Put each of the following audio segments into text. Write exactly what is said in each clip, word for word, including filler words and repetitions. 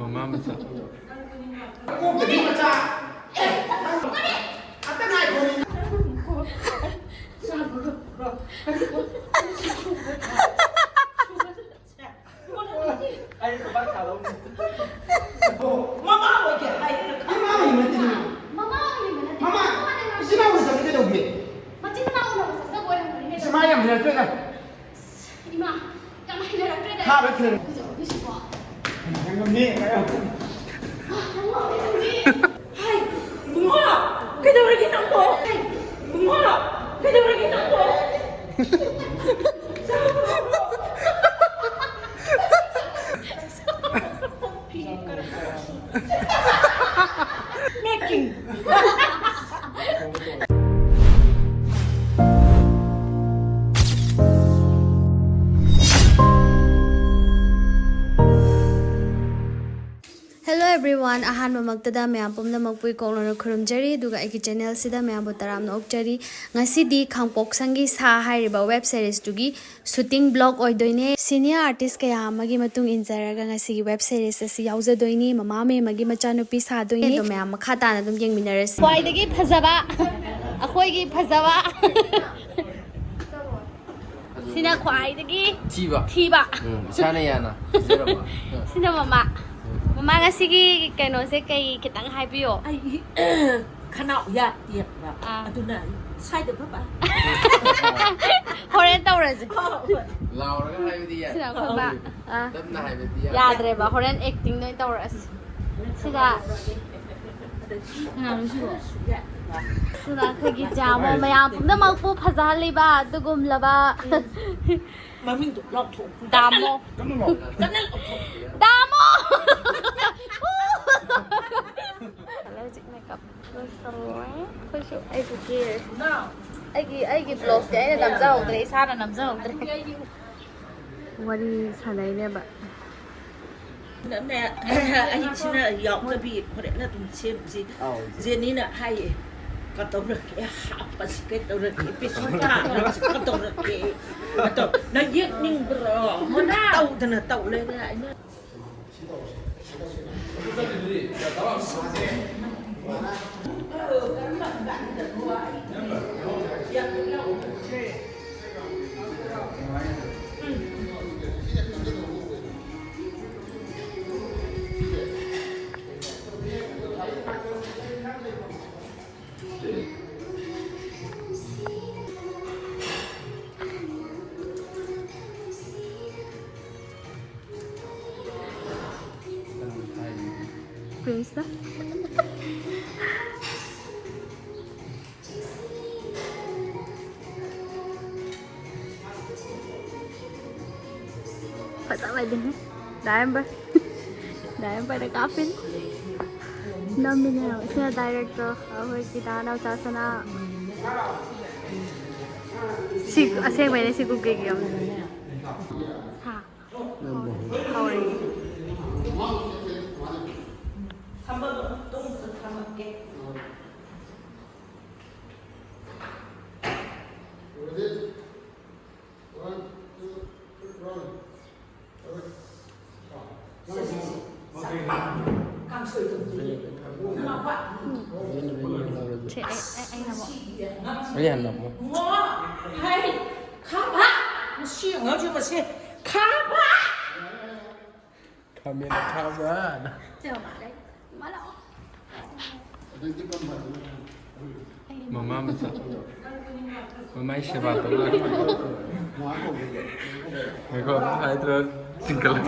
ꯃꯃꯥ ꯃꯆꯥ꯫ ꯀꯣꯛꯇꯗꯤ ꯃꯆꯥ꯫ ꯑꯦ, ꯑꯝꯇ ꯉꯥꯏꯈꯣꯃꯤ꯫ ꯃꯃꯥ ꯑꯣꯏꯒꯦ ꯍꯥꯏꯗꯅ ꯏꯃꯥ ꯑꯣꯏꯕ ꯅꯠꯇꯦ, ꯏꯃꯥ꯫ ꯃꯃꯥ ꯑꯣꯏꯕ ꯅꯠꯇꯦ꯫ ꯃꯃꯥ, ꯃꯃꯥꯅꯦ ꯃꯥ꯫ ꯏꯆꯤꯟ ꯏꯅꯥꯎ ꯑꯣꯏꯗꯕꯗꯤ ꯀꯩꯗꯧꯒꯦ? ꯃꯆꯤꯟ ꯃꯅꯥꯎ ꯎꯅꯕ ꯆꯠꯆꯕ ꯑꯣꯏꯔꯝꯒꯅꯤ ꯀꯩꯅꯣ꯫ ꯏꯃꯥ ꯌꯥꯝ ꯍꯩꯅꯔꯛꯇ꯭ꯔꯦꯗ꯫ ꯏꯃꯥ, ꯌꯥꯝ ꯍꯩꯅꯔꯛꯇ꯭ꯔꯦꯗ꯫ ꯊꯥꯕ ꯊꯤꯔꯦ꯫ ꯀꯩꯗꯧꯔꯒꯦ ꯁꯤꯕꯣ? ꯉꯝꯅꯤ꯫ ꯍꯥꯏ, ꯏꯕꯨꯡꯉꯣ, ꯀꯩꯗꯧꯔꯒꯦ ꯅꯪꯕꯣ? ꯍꯥꯏ, ꯏꯕꯨꯡꯉꯣ, ꯀꯩꯗꯧꯔꯒꯦ ꯅꯪꯕꯣ? ꯆꯥꯕ ꯉꯝꯕ꯭ꯔꯣ? Making. Hello everyone, ꯑꯍꯥꯟꯕꯃꯛꯇꯗ ꯃꯌꯥꯝ ꯄꯨꯝꯅꯃꯛꯄꯨ ꯏꯀꯣꯛꯂꯣꯟꯅ ꯈꯨꯔꯨꯝꯖꯔꯤ, ꯑꯗꯨꯒ ꯑꯩꯒꯤ ꯆꯦꯅꯦꯜꯁꯤꯗ ꯃꯌꯥꯝꯕꯨ ꯇꯔꯥꯝꯅ ꯑꯣꯛꯆꯔꯤ꯫ ꯉꯁꯤꯗꯤ ꯈꯥꯡꯄꯣꯛꯁꯪꯒꯤ ꯁꯥ ꯍꯥꯏꯔꯤꯕ ꯋꯦꯕ ꯁꯦꯔꯤꯁꯇꯨꯒꯤ ꯁꯨꯇꯤꯡ ꯕ꯭ꯂꯣꯛ ꯑꯣꯏꯗꯣꯏꯅꯦ꯫ ꯁꯤꯅꯤꯌꯔ ꯑꯥꯔꯇꯤꯁ ꯀꯌꯥ ꯑꯃꯒꯤ ꯃꯇꯨꯡ ꯏꯟꯖꯔꯒ ꯉꯁꯤꯒꯤ ꯋꯦꯕ ꯁꯦꯔꯤꯁ ꯑꯁꯤ ꯌꯥꯎꯖꯗꯣꯏꯅꯤ꯫ ꯃꯃꯥ ꯃꯦꯝꯃꯒꯤ ꯃꯆꯥꯅꯨꯄꯤ ꯁꯥꯗꯣꯏꯅꯦ꯫ ꯑꯗꯣ ꯃꯌꯥꯝ ꯃꯈꯥ ꯇꯥꯅ ꯑꯗꯨꯝ ꯌꯦꯡꯃꯤꯟꯅꯔꯁꯤ꯫ ꯈ꯭ꯋꯥꯏꯗꯒꯤ ꯐꯖꯕ, ꯑꯩꯈꯣꯏꯒꯤ ꯐꯖꯕ꯫ ꯁꯤꯅ ꯈ꯭ꯋꯥꯏꯗꯒꯤ ꯊꯤꯕ꯫ ꯊꯤꯕ꯫ ꯎꯝ, ꯏꯁꯥꯅ ꯌꯥꯅ ꯄꯤꯖꯔꯕ꯫ ꯁꯤꯅ ꯃꯃꯥ꯫ ꯎꯝ꯫ ꯃꯃꯥ, ꯉꯁꯤꯒꯤ ꯀꯩꯅꯣꯁꯦ ꯀꯩ, ꯈꯤꯇꯪ ꯍꯥꯏꯕꯤꯌꯣ꯫ ꯑꯩ ꯈꯅꯥꯎ ꯌꯥꯗꯦꯕ꯫ ꯑꯥ꯫ ꯑꯗꯨꯅ ꯁ꯭ꯋꯥꯏꯗ ꯐꯕ꯫ ꯍꯣꯔꯦꯟ ꯇꯧꯔꯁꯦ꯫ ꯂꯥꯎꯔꯒ ꯍꯥꯏꯕꯗꯤ ꯌꯥꯏ꯫ ꯁꯤꯅ ꯑꯩꯈꯣꯏ ꯕꯥ꯫ ꯑꯥ꯫ ꯇꯞꯅ ꯍꯥꯏꯕꯗꯤ ꯌꯥꯏ꯫ ꯌꯥꯗ꯭ꯔꯦꯕ, ꯍꯣꯔꯦꯟ ꯑꯦꯛꯇꯤꯡꯗ ꯑꯣꯏꯅ ꯇꯧꯔꯛꯑꯁꯤ꯫ ꯁꯤꯗ꯫ ꯀꯅꯥꯅꯣ ꯁꯤꯕꯣ? ꯁꯤꯗ ꯑꯩꯈꯣꯏꯒꯤ ꯖꯥꯃꯣ ꯃꯌꯥꯝ ꯄꯨꯝꯅꯃꯛꯄꯨ ꯐꯖꯍꯜꯂꯤꯕ ꯑꯗꯨꯒꯨꯝꯂꯕ ꯃꯃꯤꯡꯗꯣ ꯂꯥꯎꯊꯣꯛ꯫ ꯗꯥꯃꯣ꯫ ꯀꯟꯅ ꯂꯥꯎ꯫ ꯀꯟꯅ ꯂꯥꯎꯊꯣꯛ꯫ ꯗꯥꯃꯣ! ꯍꯧꯖꯤꯛ ꯃꯦꯀꯞ ꯂꯣꯏꯁꯜꯂꯦ꯫ ꯑꯩꯈꯣꯏꯁꯨ, ꯑꯩꯁꯨ ꯀꯦꯔꯦ꯫ ꯑꯩꯒꯤ, ꯑꯩꯒꯤ ꯕ꯭ꯂꯣꯛꯁꯦ ꯑꯩꯅ ꯅꯝꯖꯍꯧꯗ꯭ꯔꯦ, ꯏꯁꯥꯅ ꯅꯝꯖꯍꯧꯗ꯭ꯔꯦ꯫ ꯋꯥꯔꯤ ꯁꯥꯟꯅꯩꯅꯦꯕ꯫ ꯅꯅꯦ, ꯑꯩꯁꯤꯅ ꯌꯥꯎꯗꯕꯤ ꯍꯣꯔꯦꯟ ꯑꯗꯨꯝ ꯁꯦꯝꯁꯤ꯫ ꯑꯧ, ꯏꯆꯦ꯫ ꯖꯦꯅꯤꯅ ꯍꯥꯏꯌꯦ, "ꯀꯩꯗꯧꯔꯛꯀꯦ? ꯍꯥꯞꯄꯁꯤ ꯀꯩꯗꯧꯔꯛꯀꯦ? ꯄꯩꯁꯥ ꯇꯥꯟꯅꯁꯤ ꯀꯩꯗꯧꯔꯛꯀꯦ?" ꯑꯗꯣ ꯅꯪ ꯌꯦꯛꯅꯤꯡꯕ꯭ꯔꯣ? ꯃꯣꯅꯥ! ꯇꯧꯗꯅ ꯇꯧ ꯂꯩꯔꯦ ꯑꯩꯅ꯫ Prince na. ꯐꯖꯕꯩꯗꯤꯅꯦ꯫ ꯗꯥꯏꯝꯕꯔ꯫ ꯗꯥꯏꯝꯕꯔꯗ ꯀꯥꯞꯄꯤꯅꯤ꯫ ꯅꯝꯃꯤꯅꯦ ꯍꯥꯏꯕ꯫ ꯁꯤꯅ director, ꯑꯩꯈꯣꯏ ꯒꯤꯇꯥ ꯅꯥꯎꯆꯥ ꯁꯅꯥ꯫ ꯁꯤ ꯑꯁꯦꯡꯕꯩꯅꯦ, ꯁꯤ ꯀꯨꯀꯤꯒꯤ ꯑꯃ꯫ ꯍꯥ? ꯍꯧꯔꯦ꯫ ꯁꯦ, ꯑꯩ, ꯑꯩ, ꯑꯩꯅ ꯑꯃꯨꯛ꯫ ꯑꯩ ꯍꯥꯟꯅ ꯑꯃꯨꯛ꯫ ꯉꯣ! ꯍꯩ! ꯈꯥꯕ! ꯃꯁꯤ ꯑꯉꯥꯡꯁꯤ ꯃꯁꯤ! ꯈꯥꯕ! ꯈꯥꯃꯦꯟ ꯑꯈꯥꯕ꯫ ꯆꯦ ꯃꯃꯥ ꯂꯩ꯫ ꯃꯃꯥ ꯂꯥꯛꯑꯣ꯫ ꯃꯃꯥ ꯃꯆꯥ꯫ ꯃꯃꯥꯏ ꯁꯦꯕꯥ ꯇꯧ ꯂꯥꯛꯄ꯫ ꯉꯥꯏꯈꯣ, ꯑꯝꯇ ꯍꯥꯏꯗ꯭ꯔꯣ? ꯆꯤꯡꯈꯠꯂꯛ꯫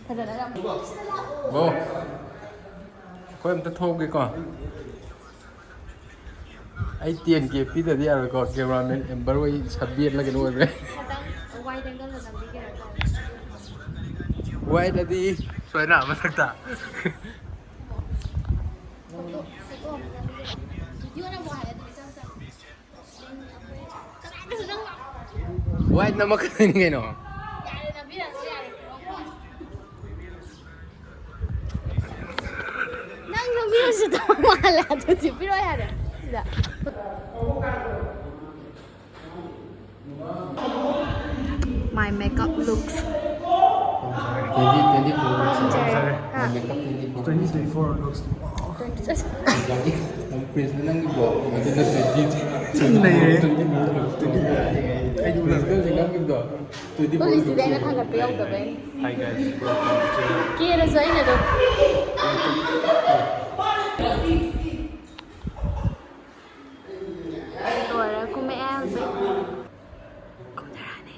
ꯐꯖꯅ ꯌꯥꯝ ꯑꯣ꯫ ꯑꯩꯈꯣꯏ ꯑꯝꯇ ꯊꯣꯛꯎꯒꯦꯀꯣ꯫ ꯑꯩ ten K ꯄꯤꯗꯗꯤ ꯌꯥꯔꯣꯏꯀꯣ, cameraman ꯑꯦꯝꯕꯔ ꯍꯣꯏ ꯁꯕꯦꯠꯂ ꯀꯩꯅꯣ ꯑꯣꯏꯕ꯭ꯔꯥ? ꯈꯤꯇꯪ wide angle ꯗ ꯅꯝꯕꯤꯒꯦꯔꯥ? Wide ꯗꯗꯤ ꯁꯣꯏꯅ ꯃꯊꯛꯇ꯫ Photo, photo ꯑꯃ ꯅꯝꯕꯤꯒꯦꯔꯥ? Video ꯅꯝꯃꯣ ꯍꯥꯏꯔꯗꯤ ꯏꯆꯝ ꯆꯝ꯫ ꯀꯗꯥꯏꯗꯁꯨ ꯅꯪ ꯂꯥꯛꯑꯣ꯫ Wide ꯅꯝꯃꯛꯀꯗꯣꯏꯅꯤ ꯀꯩꯅꯣ꯫ ꯌꯥꯔꯦ, ꯅꯝꯕꯤꯔꯅꯨ, ꯌꯥꯔꯦ꯫ ꯅꯪ ꯅꯝꯕꯤꯔꯁꯨ ꯇꯧ ꯃꯥꯜꯂꯦ, ꯑꯗꯨꯗꯤ ꯄꯤꯔꯛꯑꯣ ꯌꯥꯔꯦ꯫ ꯁꯤꯗ꯫ My makeup looks. Twenty twenty four ꯂꯣꯏꯁꯤꯟꯖꯔꯦ꯫ ꯍꯥ꯫ Makeup twenty four꯫ Twenty twenty four looks. Twenty. ꯌꯥꯝ ꯄ꯭ꯔꯤꯟꯁꯅ ꯅꯪꯒꯤꯗꯣ ꯑꯗꯨ ꯅꯠꯇ꯭ꯔꯗꯤ ꯊꯤ ꯅꯩꯔꯦ꯫ Twenty four ꯂꯣꯏꯁꯤꯟ꯫ ꯄ꯭ꯔꯤꯟꯁꯅ ꯍꯧꯖꯤꯛ ꯅꯝꯈꯤꯕꯗꯣ twenty four ꯄꯨꯂꯤꯁꯁꯤꯗꯤ ꯑꯩꯅ ꯊꯥꯡꯒꯠꯄ ꯌꯥꯎꯗꯕꯩꯅꯦ꯫ Hi guys, welcome to ꯀꯦꯔꯁꯨ ꯑꯩꯅ ꯑꯗꯨꯝ꯫ ꯂꯣꯏꯔꯦ, ꯀꯨꯝꯃꯛꯑꯦ ꯍꯧꯖꯤꯛ꯫ ꯀꯨꯝꯊꯔꯛꯑꯅꯤ꯫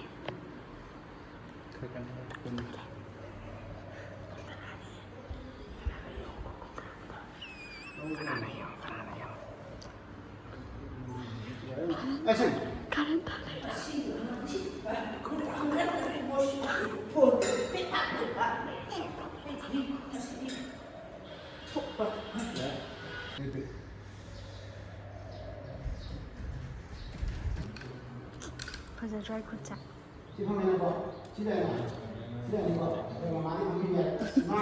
ꯐꯖꯗ꯭ꯔꯣ ꯑꯩ ꯈꯨꯠꯁꯦ? ꯁꯤ ꯐꯪꯉꯦꯅꯀꯣ꯫ ꯁꯤ ꯂꯩꯔꯦꯅ꯫ ꯁꯤ ꯂꯩꯔꯅꯤꯀꯣ꯫ ꯑꯗꯨꯒ ꯃꯃꯥꯅ ꯐꯝꯃꯤꯟꯅꯔꯦ꯫ ꯃꯥ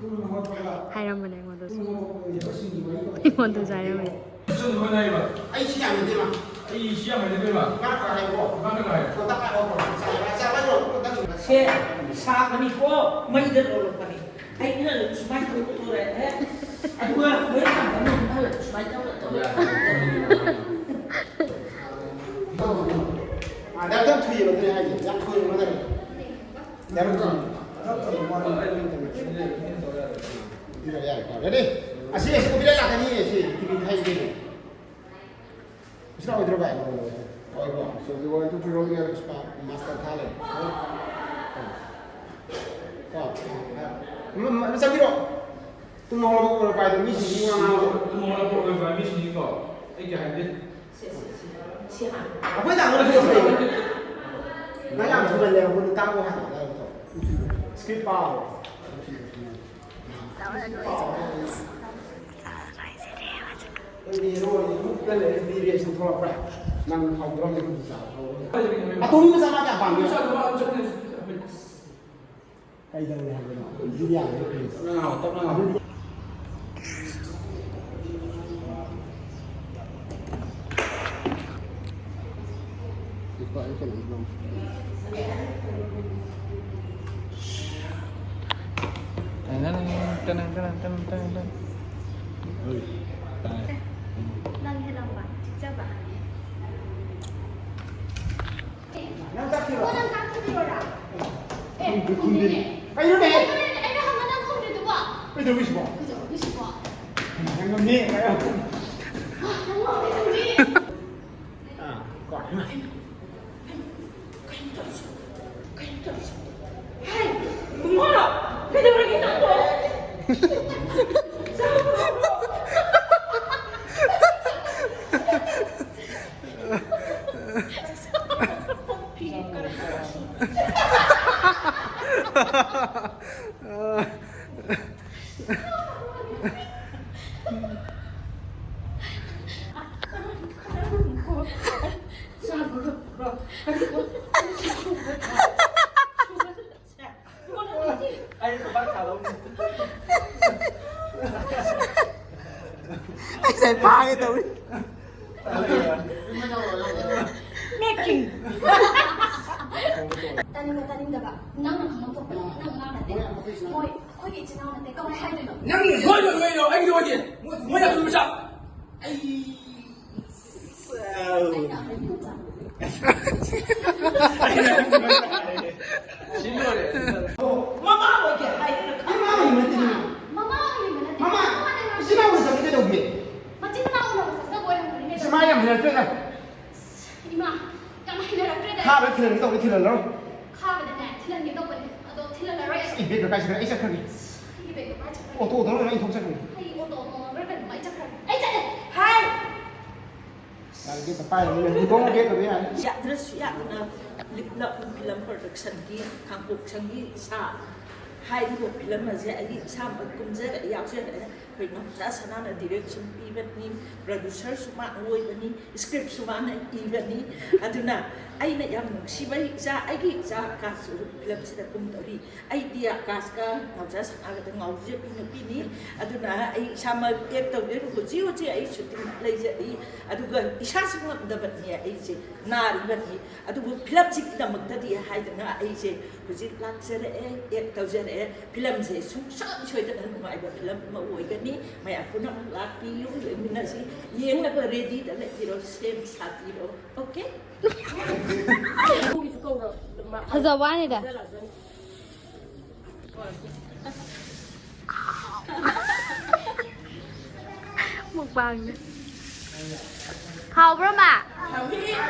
ꯇꯨꯝ ꯍꯧꯒꯠꯄꯒ ꯍꯥꯏꯔꯝꯕꯅꯦ ꯑꯩꯉꯣꯟꯗꯁꯨ꯫ ꯇꯨꯝ ꯍꯧꯒꯠꯄꯒ ꯂꯩꯕ ꯁꯤꯡꯖꯨ ꯃꯍꯤ ꯇꯧꯔꯦ꯫ ꯑꯩꯉꯣꯟꯗꯁꯨ ꯍꯥꯏꯔꯝꯃꯦ꯫ ꯑꯩ ꯁꯤ ꯌꯥꯝ ꯍꯩꯅꯗꯦꯕ꯫ ꯑꯩ ꯁꯤ ꯌꯥꯝ ꯍꯩꯅꯗꯦꯕ꯫ ꯉꯥ ꯈꯔ ꯍꯥꯏꯌꯨꯀꯣ꯫ ꯉꯥ ꯈꯔ ꯍꯥꯏꯌꯨ꯫ ꯀꯣꯟꯇꯛ ꯍꯥꯏꯌꯨꯀꯣ꯫ ꯆꯥ-, ꯆꯥ-, ꯆꯥ-, ꯆꯥ-, ꯁꯦ ꯁꯥꯕꯅꯤꯀꯣ, ꯃꯩꯗ ꯂꯣꯜꯂꯛꯄꯅꯤ꯫ ꯑꯩꯅ ꯁꯨꯃꯥꯏꯅ ꯇꯧꯔꯦ, ꯑꯦ? ꯑꯗꯨꯒ ꯂꯣꯏ ꯊꯝꯕ ꯉꯝꯕ ꯁꯨꯃꯥꯏꯅ ꯇꯧꯔ ꯇꯧꯔ꯫ ꯑꯥ, ꯌꯥꯝ ꯊꯨꯏꯌꯦꯕ ꯑꯗꯨꯅꯦ ꯍꯥꯏꯁꯦ꯫ ꯌꯥꯝ ꯊꯨꯏꯌꯦꯕ ꯅꯪ꯫ ꯌꯥꯝ ꯊꯨꯏ꯫ ꯌꯥꯔꯦ, ꯌꯥꯔꯦ, ꯌꯥꯔꯦ꯫ Ready? ꯑꯁꯤ, ꯑꯁꯤ copyright ꯂꯥꯛꯀꯅꯤ, ꯑꯁꯤ ꯇꯤꯚꯤ ꯊꯥꯏꯁꯤꯗꯤ꯫ ꯁꯤꯅ ꯑꯣꯏꯗ꯭ꯔꯣ ꯚꯥꯏ? ꯑꯣꯏꯕ꯭ꯔꯣ? So, we want to put on your spa master talent. ꯀꯣ? ꯃ-, ꯃ-, ꯆꯪꯕꯤꯔꯣ꯫ ꯇꯨꯝ ꯍꯧꯒꯠꯂꯛꯄ ꯑꯣꯏꯔꯣ ꯄꯥꯏꯗꯣ, ꯃꯤꯁꯤꯡꯁꯤ ꯋꯥ ꯉꯥꯡꯕ꯫ ꯇꯨꯝ ꯍꯧꯒꯠꯂꯛꯄ ꯑꯣꯏꯔꯣ ꯄꯥꯏ, ꯃꯤꯁꯤꯡꯁꯤ ꯀꯣ꯫ ꯑꯩ ꯀꯩ ꯍꯥꯏꯒꯦ? ꯑꯩꯈꯣꯏ ꯇꯥꯃꯣꯅ ꯐꯖꯅ ꯐꯩ꯫ ꯅꯪ ꯌꯥꯝ ꯊꯨꯃꯜꯂꯦ, ꯑꯩꯈꯣꯏꯗ ꯇꯥꯛꯑꯣ ꯍꯥꯏꯕ꯫ Script ꯄꯥꯎ꯫ ꯑꯩꯗꯤ ꯍꯦꯔꯣ ꯑꯣꯏꯅ ꯑꯃꯨꯛꯇ ꯂꯩꯔꯗꯤ ꯔꯦꯁꯇꯨ ꯊꯣꯛꯂꯛꯄ꯭ꯔꯥ? ꯅꯪ ꯍꯧꯗꯣꯔꯝꯃꯦ ꯍꯧꯖꯤꯛ ꯆꯥꯕ ꯍꯧꯔꯣ꯫ ꯑꯇꯣꯝꯕꯤ ꯃꯆꯥ ꯃꯥ ꯀꯌꯥ ꯄꯥꯝꯒꯦ? ꯀꯩꯗꯧꯔꯦ ꯍꯥꯏꯕꯅꯣ? ꯑꯗꯨꯗꯤ ꯌꯥꯔꯦ, please꯫ ꯇꯞꯅ ꯉꯥꯡꯉꯣ, ꯇꯞꯅ ꯉꯥꯡꯉꯣ꯫ ꯑꯗꯨꯗꯤ ꯂꯨꯄꯥ ꯑꯩ ꯀꯩꯅꯣꯝ ꯂꯧ꯫ ꯀꯅꯥ, ꯀꯅꯥ, ꯀꯅꯥ, ꯀꯅꯥ, ꯀꯅꯥ? ꯍꯣꯏ, ꯇꯥꯏ꯫ ꯅꯪ ꯍꯦꯜꯂꯝꯕ, ꯆꯤꯛꯆꯕ꯫ ꯅꯪ ꯆꯥꯛ ꯊꯤꯔꯣꯔꯥ? ꯑꯦ, ꯈꯨꯝꯗꯦꯅꯦ꯫ ꯀꯩꯅꯣꯅꯦ? ꯑꯩꯅ ꯍꯪꯕ ꯅꯪ ꯈꯨꯝꯗ꯭ꯔꯤꯗꯨꯕꯣ? ꯀꯩꯗꯧꯔꯤꯁꯤꯕꯣ? ꯀꯩꯗꯧꯔꯤꯁꯤꯕꯣ? ꯅꯪ ꯉꯝꯅꯤ꯫ ꯅꯪ ꯉꯝꯅꯤ, ꯉꯝꯅꯤ꯫ ꯑꯥ, ꯀꯣ꯫ ꯀꯩꯅꯣ ꯇꯧꯔꯤꯁꯤꯕꯣ? ꯀꯩꯅꯣ ꯇꯧꯔꯤꯁꯤꯕꯣ? ꯍꯥꯏ, ꯏꯕꯨꯡꯉꯣ! ꯀꯩꯗꯧꯔꯒꯦ ꯅꯪꯕꯣ? ꯐꯤ ꯀꯔꯝ ꯑꯩꯁꯦ ꯐꯥꯒꯦ ꯇꯧꯔꯤ꯫ ꯃꯦꯀꯤꯡ꯫ ꯇꯥꯅꯤꯡꯕ ꯇꯥꯅꯤꯡꯗꯕ ꯅꯪꯅ ꯈꯪꯐꯝ ꯊꯣꯛꯄꯅꯤ꯫ ꯅꯪ ꯑꯉꯥꯡ ꯅꯠꯇꯦ꯫ ꯃꯣꯏ ꯑꯩꯈꯣꯏꯒꯤ ꯏꯆꯤꯟ ꯏꯅꯥꯎ ꯅꯠꯇꯦ꯫ ꯀꯃꯥꯏ ꯍꯥꯏꯗꯣꯏꯅꯣ? ꯅꯪꯒꯤ ꯃꯣꯏꯅ ꯂꯣꯏꯔꯣ, ꯑꯩꯒꯤ ꯑꯣꯏꯗꯦ꯫ ꯃꯣꯏꯅ ꯑꯗꯨꯝ ꯃꯆꯥ꯫ ꯑꯩ ꯃꯃꯥ ꯑꯣꯏꯒꯦ ꯍꯥꯏꯗꯅ ꯈꯪꯕ꯭ꯔꯥ? ꯃꯃꯥ ꯑꯣꯏꯔꯤꯕ ꯅꯠꯇꯦ꯫ ꯃꯃꯥ! ꯃꯃꯥꯅꯦ ꯃꯥ꯫ ꯏꯆꯤꯟ ꯏꯅꯥꯎ ꯎꯅꯕꯗꯤ ꯀꯩꯗꯧꯒꯦ? ꯃꯆꯤꯟ ꯃꯅꯥꯎ ꯎꯅꯕ ꯆꯠꯆꯕ ꯑꯣꯏꯔꯝꯒꯅꯤ ꯀꯩꯗꯧꯔꯒꯦ? ꯏꯃꯥ ꯌꯥꯝ ꯍꯩꯅꯗ꯭ꯔꯦꯗ꯫ ꯏꯃꯥ, ꯌꯥꯝ ꯍꯩꯅꯔꯛꯇ꯭ꯔꯦꯗ꯫ ꯊꯥꯕ ꯊꯤꯜꯍꯟꯒꯦ ꯇꯧꯕꯅꯤ, ꯊꯤꯜꯍꯜꯂꯔꯣꯏ꯫ ꯈꯥꯕꯗꯅꯦ, ꯊꯤꯜꯍꯟꯒꯦ ꯇꯧꯕꯅꯦ, ꯑꯗꯣ ꯊꯤꯜꯍꯜꯂꯔꯣꯏ ꯑꯩ꯫ ꯑꯩ ꯕꯦꯒꯇꯣ ꯀꯥꯏ ꯆꯠꯈ꯭ꯔꯦ? ꯑꯩ ꯆꯠꯈ꯭ꯔꯒꯦ꯫ ꯑꯩꯒꯤ ꯕꯦꯒꯇꯣ ꯀꯥꯏ ꯆꯠꯈ꯭ꯔꯒꯦ? ꯑꯣꯇꯣ ꯇꯧꯔꯒ ꯑꯩ ꯊꯣꯛꯆꯈ꯭ꯔꯒꯦ꯫ ꯑꯩ ꯑꯣꯇꯣ ꯇꯣꯡꯉꯒ ꯀꯩꯅꯣꯝꯃ ꯑꯩ ꯆꯠꯈ꯭ꯔꯒꯦ꯫ ꯑꯩ ꯆꯠꯂꯦ꯫ ꯍꯥꯏ! ꯌꯥꯔꯦ, ꯕꯦꯒꯇꯣ ꯄꯥꯏꯔꯅꯨ, ꯍꯨꯟꯗꯣꯛꯑꯝꯃꯣ ꯕꯦꯒꯇꯣ, ꯌꯥꯔꯦ꯫ ꯌꯥꯗ꯭ꯔꯁꯨ ꯌꯥꯗꯅ ꯂꯤꯛꯂꯞ ꯐꯤꯂꯝ ꯄ꯭ꯔꯗꯛꯁꯟꯒꯤ ꯀꯥꯡꯄꯣꯛꯁꯪꯒꯤ ꯏꯁꯥ ꯍꯥꯏꯔꯤꯕ ꯐꯤꯂꯝ ꯑꯁꯦ ꯑꯩꯒꯤ ꯏꯁꯥꯃꯛ ꯀꯨꯝꯖꯔꯛꯑꯦ, ꯌꯥꯎꯖꯔꯛꯑꯦ꯫ ꯅꯥꯎꯆꯥ ꯁꯅꯥꯅ ꯗꯤꯔꯦꯛꯁꯟ ꯄꯤꯕꯅꯤ, ꯄ꯭ꯔꯗ꯭ꯌꯨꯁꯔꯁꯨ ꯃꯥꯅ ꯑꯣꯏꯕꯅꯤ, ꯁ꯭ꯀ꯭ꯔꯤꯞꯁꯨ ꯃꯥꯅ ꯏꯕꯅꯤ꯫ ꯑꯗꯨꯅ ꯑꯩꯅ ꯌꯥꯝ ꯅꯨꯡꯁꯤꯕ ꯏꯆꯥ, ꯑꯩꯒꯤ ꯏꯆꯥ ꯀꯥꯁꯨ ꯐꯤꯂꯝꯁꯤꯗ ꯀꯨꯝꯗꯧꯔꯤ꯫ ꯑꯩꯗꯤ ꯑꯀꯥꯁꯀ ꯅꯥꯎꯆꯥ ꯁꯅꯥꯒꯗ ꯉꯥꯎꯖꯕꯤ ꯅꯨꯄꯤꯅꯤ꯫ ꯑꯗꯨꯅ ꯑꯩ ꯏꯁꯥꯃꯛ ꯑꯦꯛ ꯇꯧꯖꯔꯤ, ꯍꯧꯖꯤꯛ ꯍꯧꯖꯤꯛ ꯑꯩ ꯁꯨꯇꯤꯡ ꯂꯩꯖꯔꯤ꯫ ꯑꯗꯨꯒ ꯏꯁꯥꯁꯨ ꯉꯝꯗꯕꯅꯤ, ꯑꯩꯁꯦ ꯅꯥꯔꯤꯕꯅꯤ꯫ ꯑꯗꯨꯕꯨ ꯐꯤꯂꯝꯁꯤꯒꯤꯗꯃꯛꯇꯗꯤ ꯍꯥꯏꯗꯅ ꯑꯩꯁꯦ ꯍꯧꯖꯤꯛ ꯂꯥꯛꯆꯔꯛꯑꯦ, ꯑꯦꯛ ꯇꯧꯖꯔꯛꯑꯦ꯫ ꯐꯤꯂꯝꯁꯦ ꯁꯨꯡꯁꯣꯏ ꯁꯣꯏꯗꯅ ꯅꯨꯡꯉꯥꯏꯕ ꯐꯤꯂꯝ ꯑꯃ ꯑꯣꯏꯒꯅꯤ꯫ ꯃꯌꯥꯝ ꯄꯨꯝꯅꯃꯛ ꯂꯥꯛꯄꯤꯌꯨ, ꯌꯦꯡꯃꯤꯟꯅꯁꯤ꯫ ꯌꯦꯡꯅꯕ ꯔꯦꯗꯤꯗ ꯂꯩꯕꯤꯔꯣ, ꯁꯦꯝ ꯁꯥꯕꯤꯔꯣ꯫ ꯑꯣꯀꯦ? ꯐꯖꯕ ꯋꯥꯅꯤꯗ꯫ ꯃꯨꯛꯕꯥꯡꯅꯦ꯫ ꯍꯥꯎꯕ꯭ꯔꯣ, ꯃꯥ?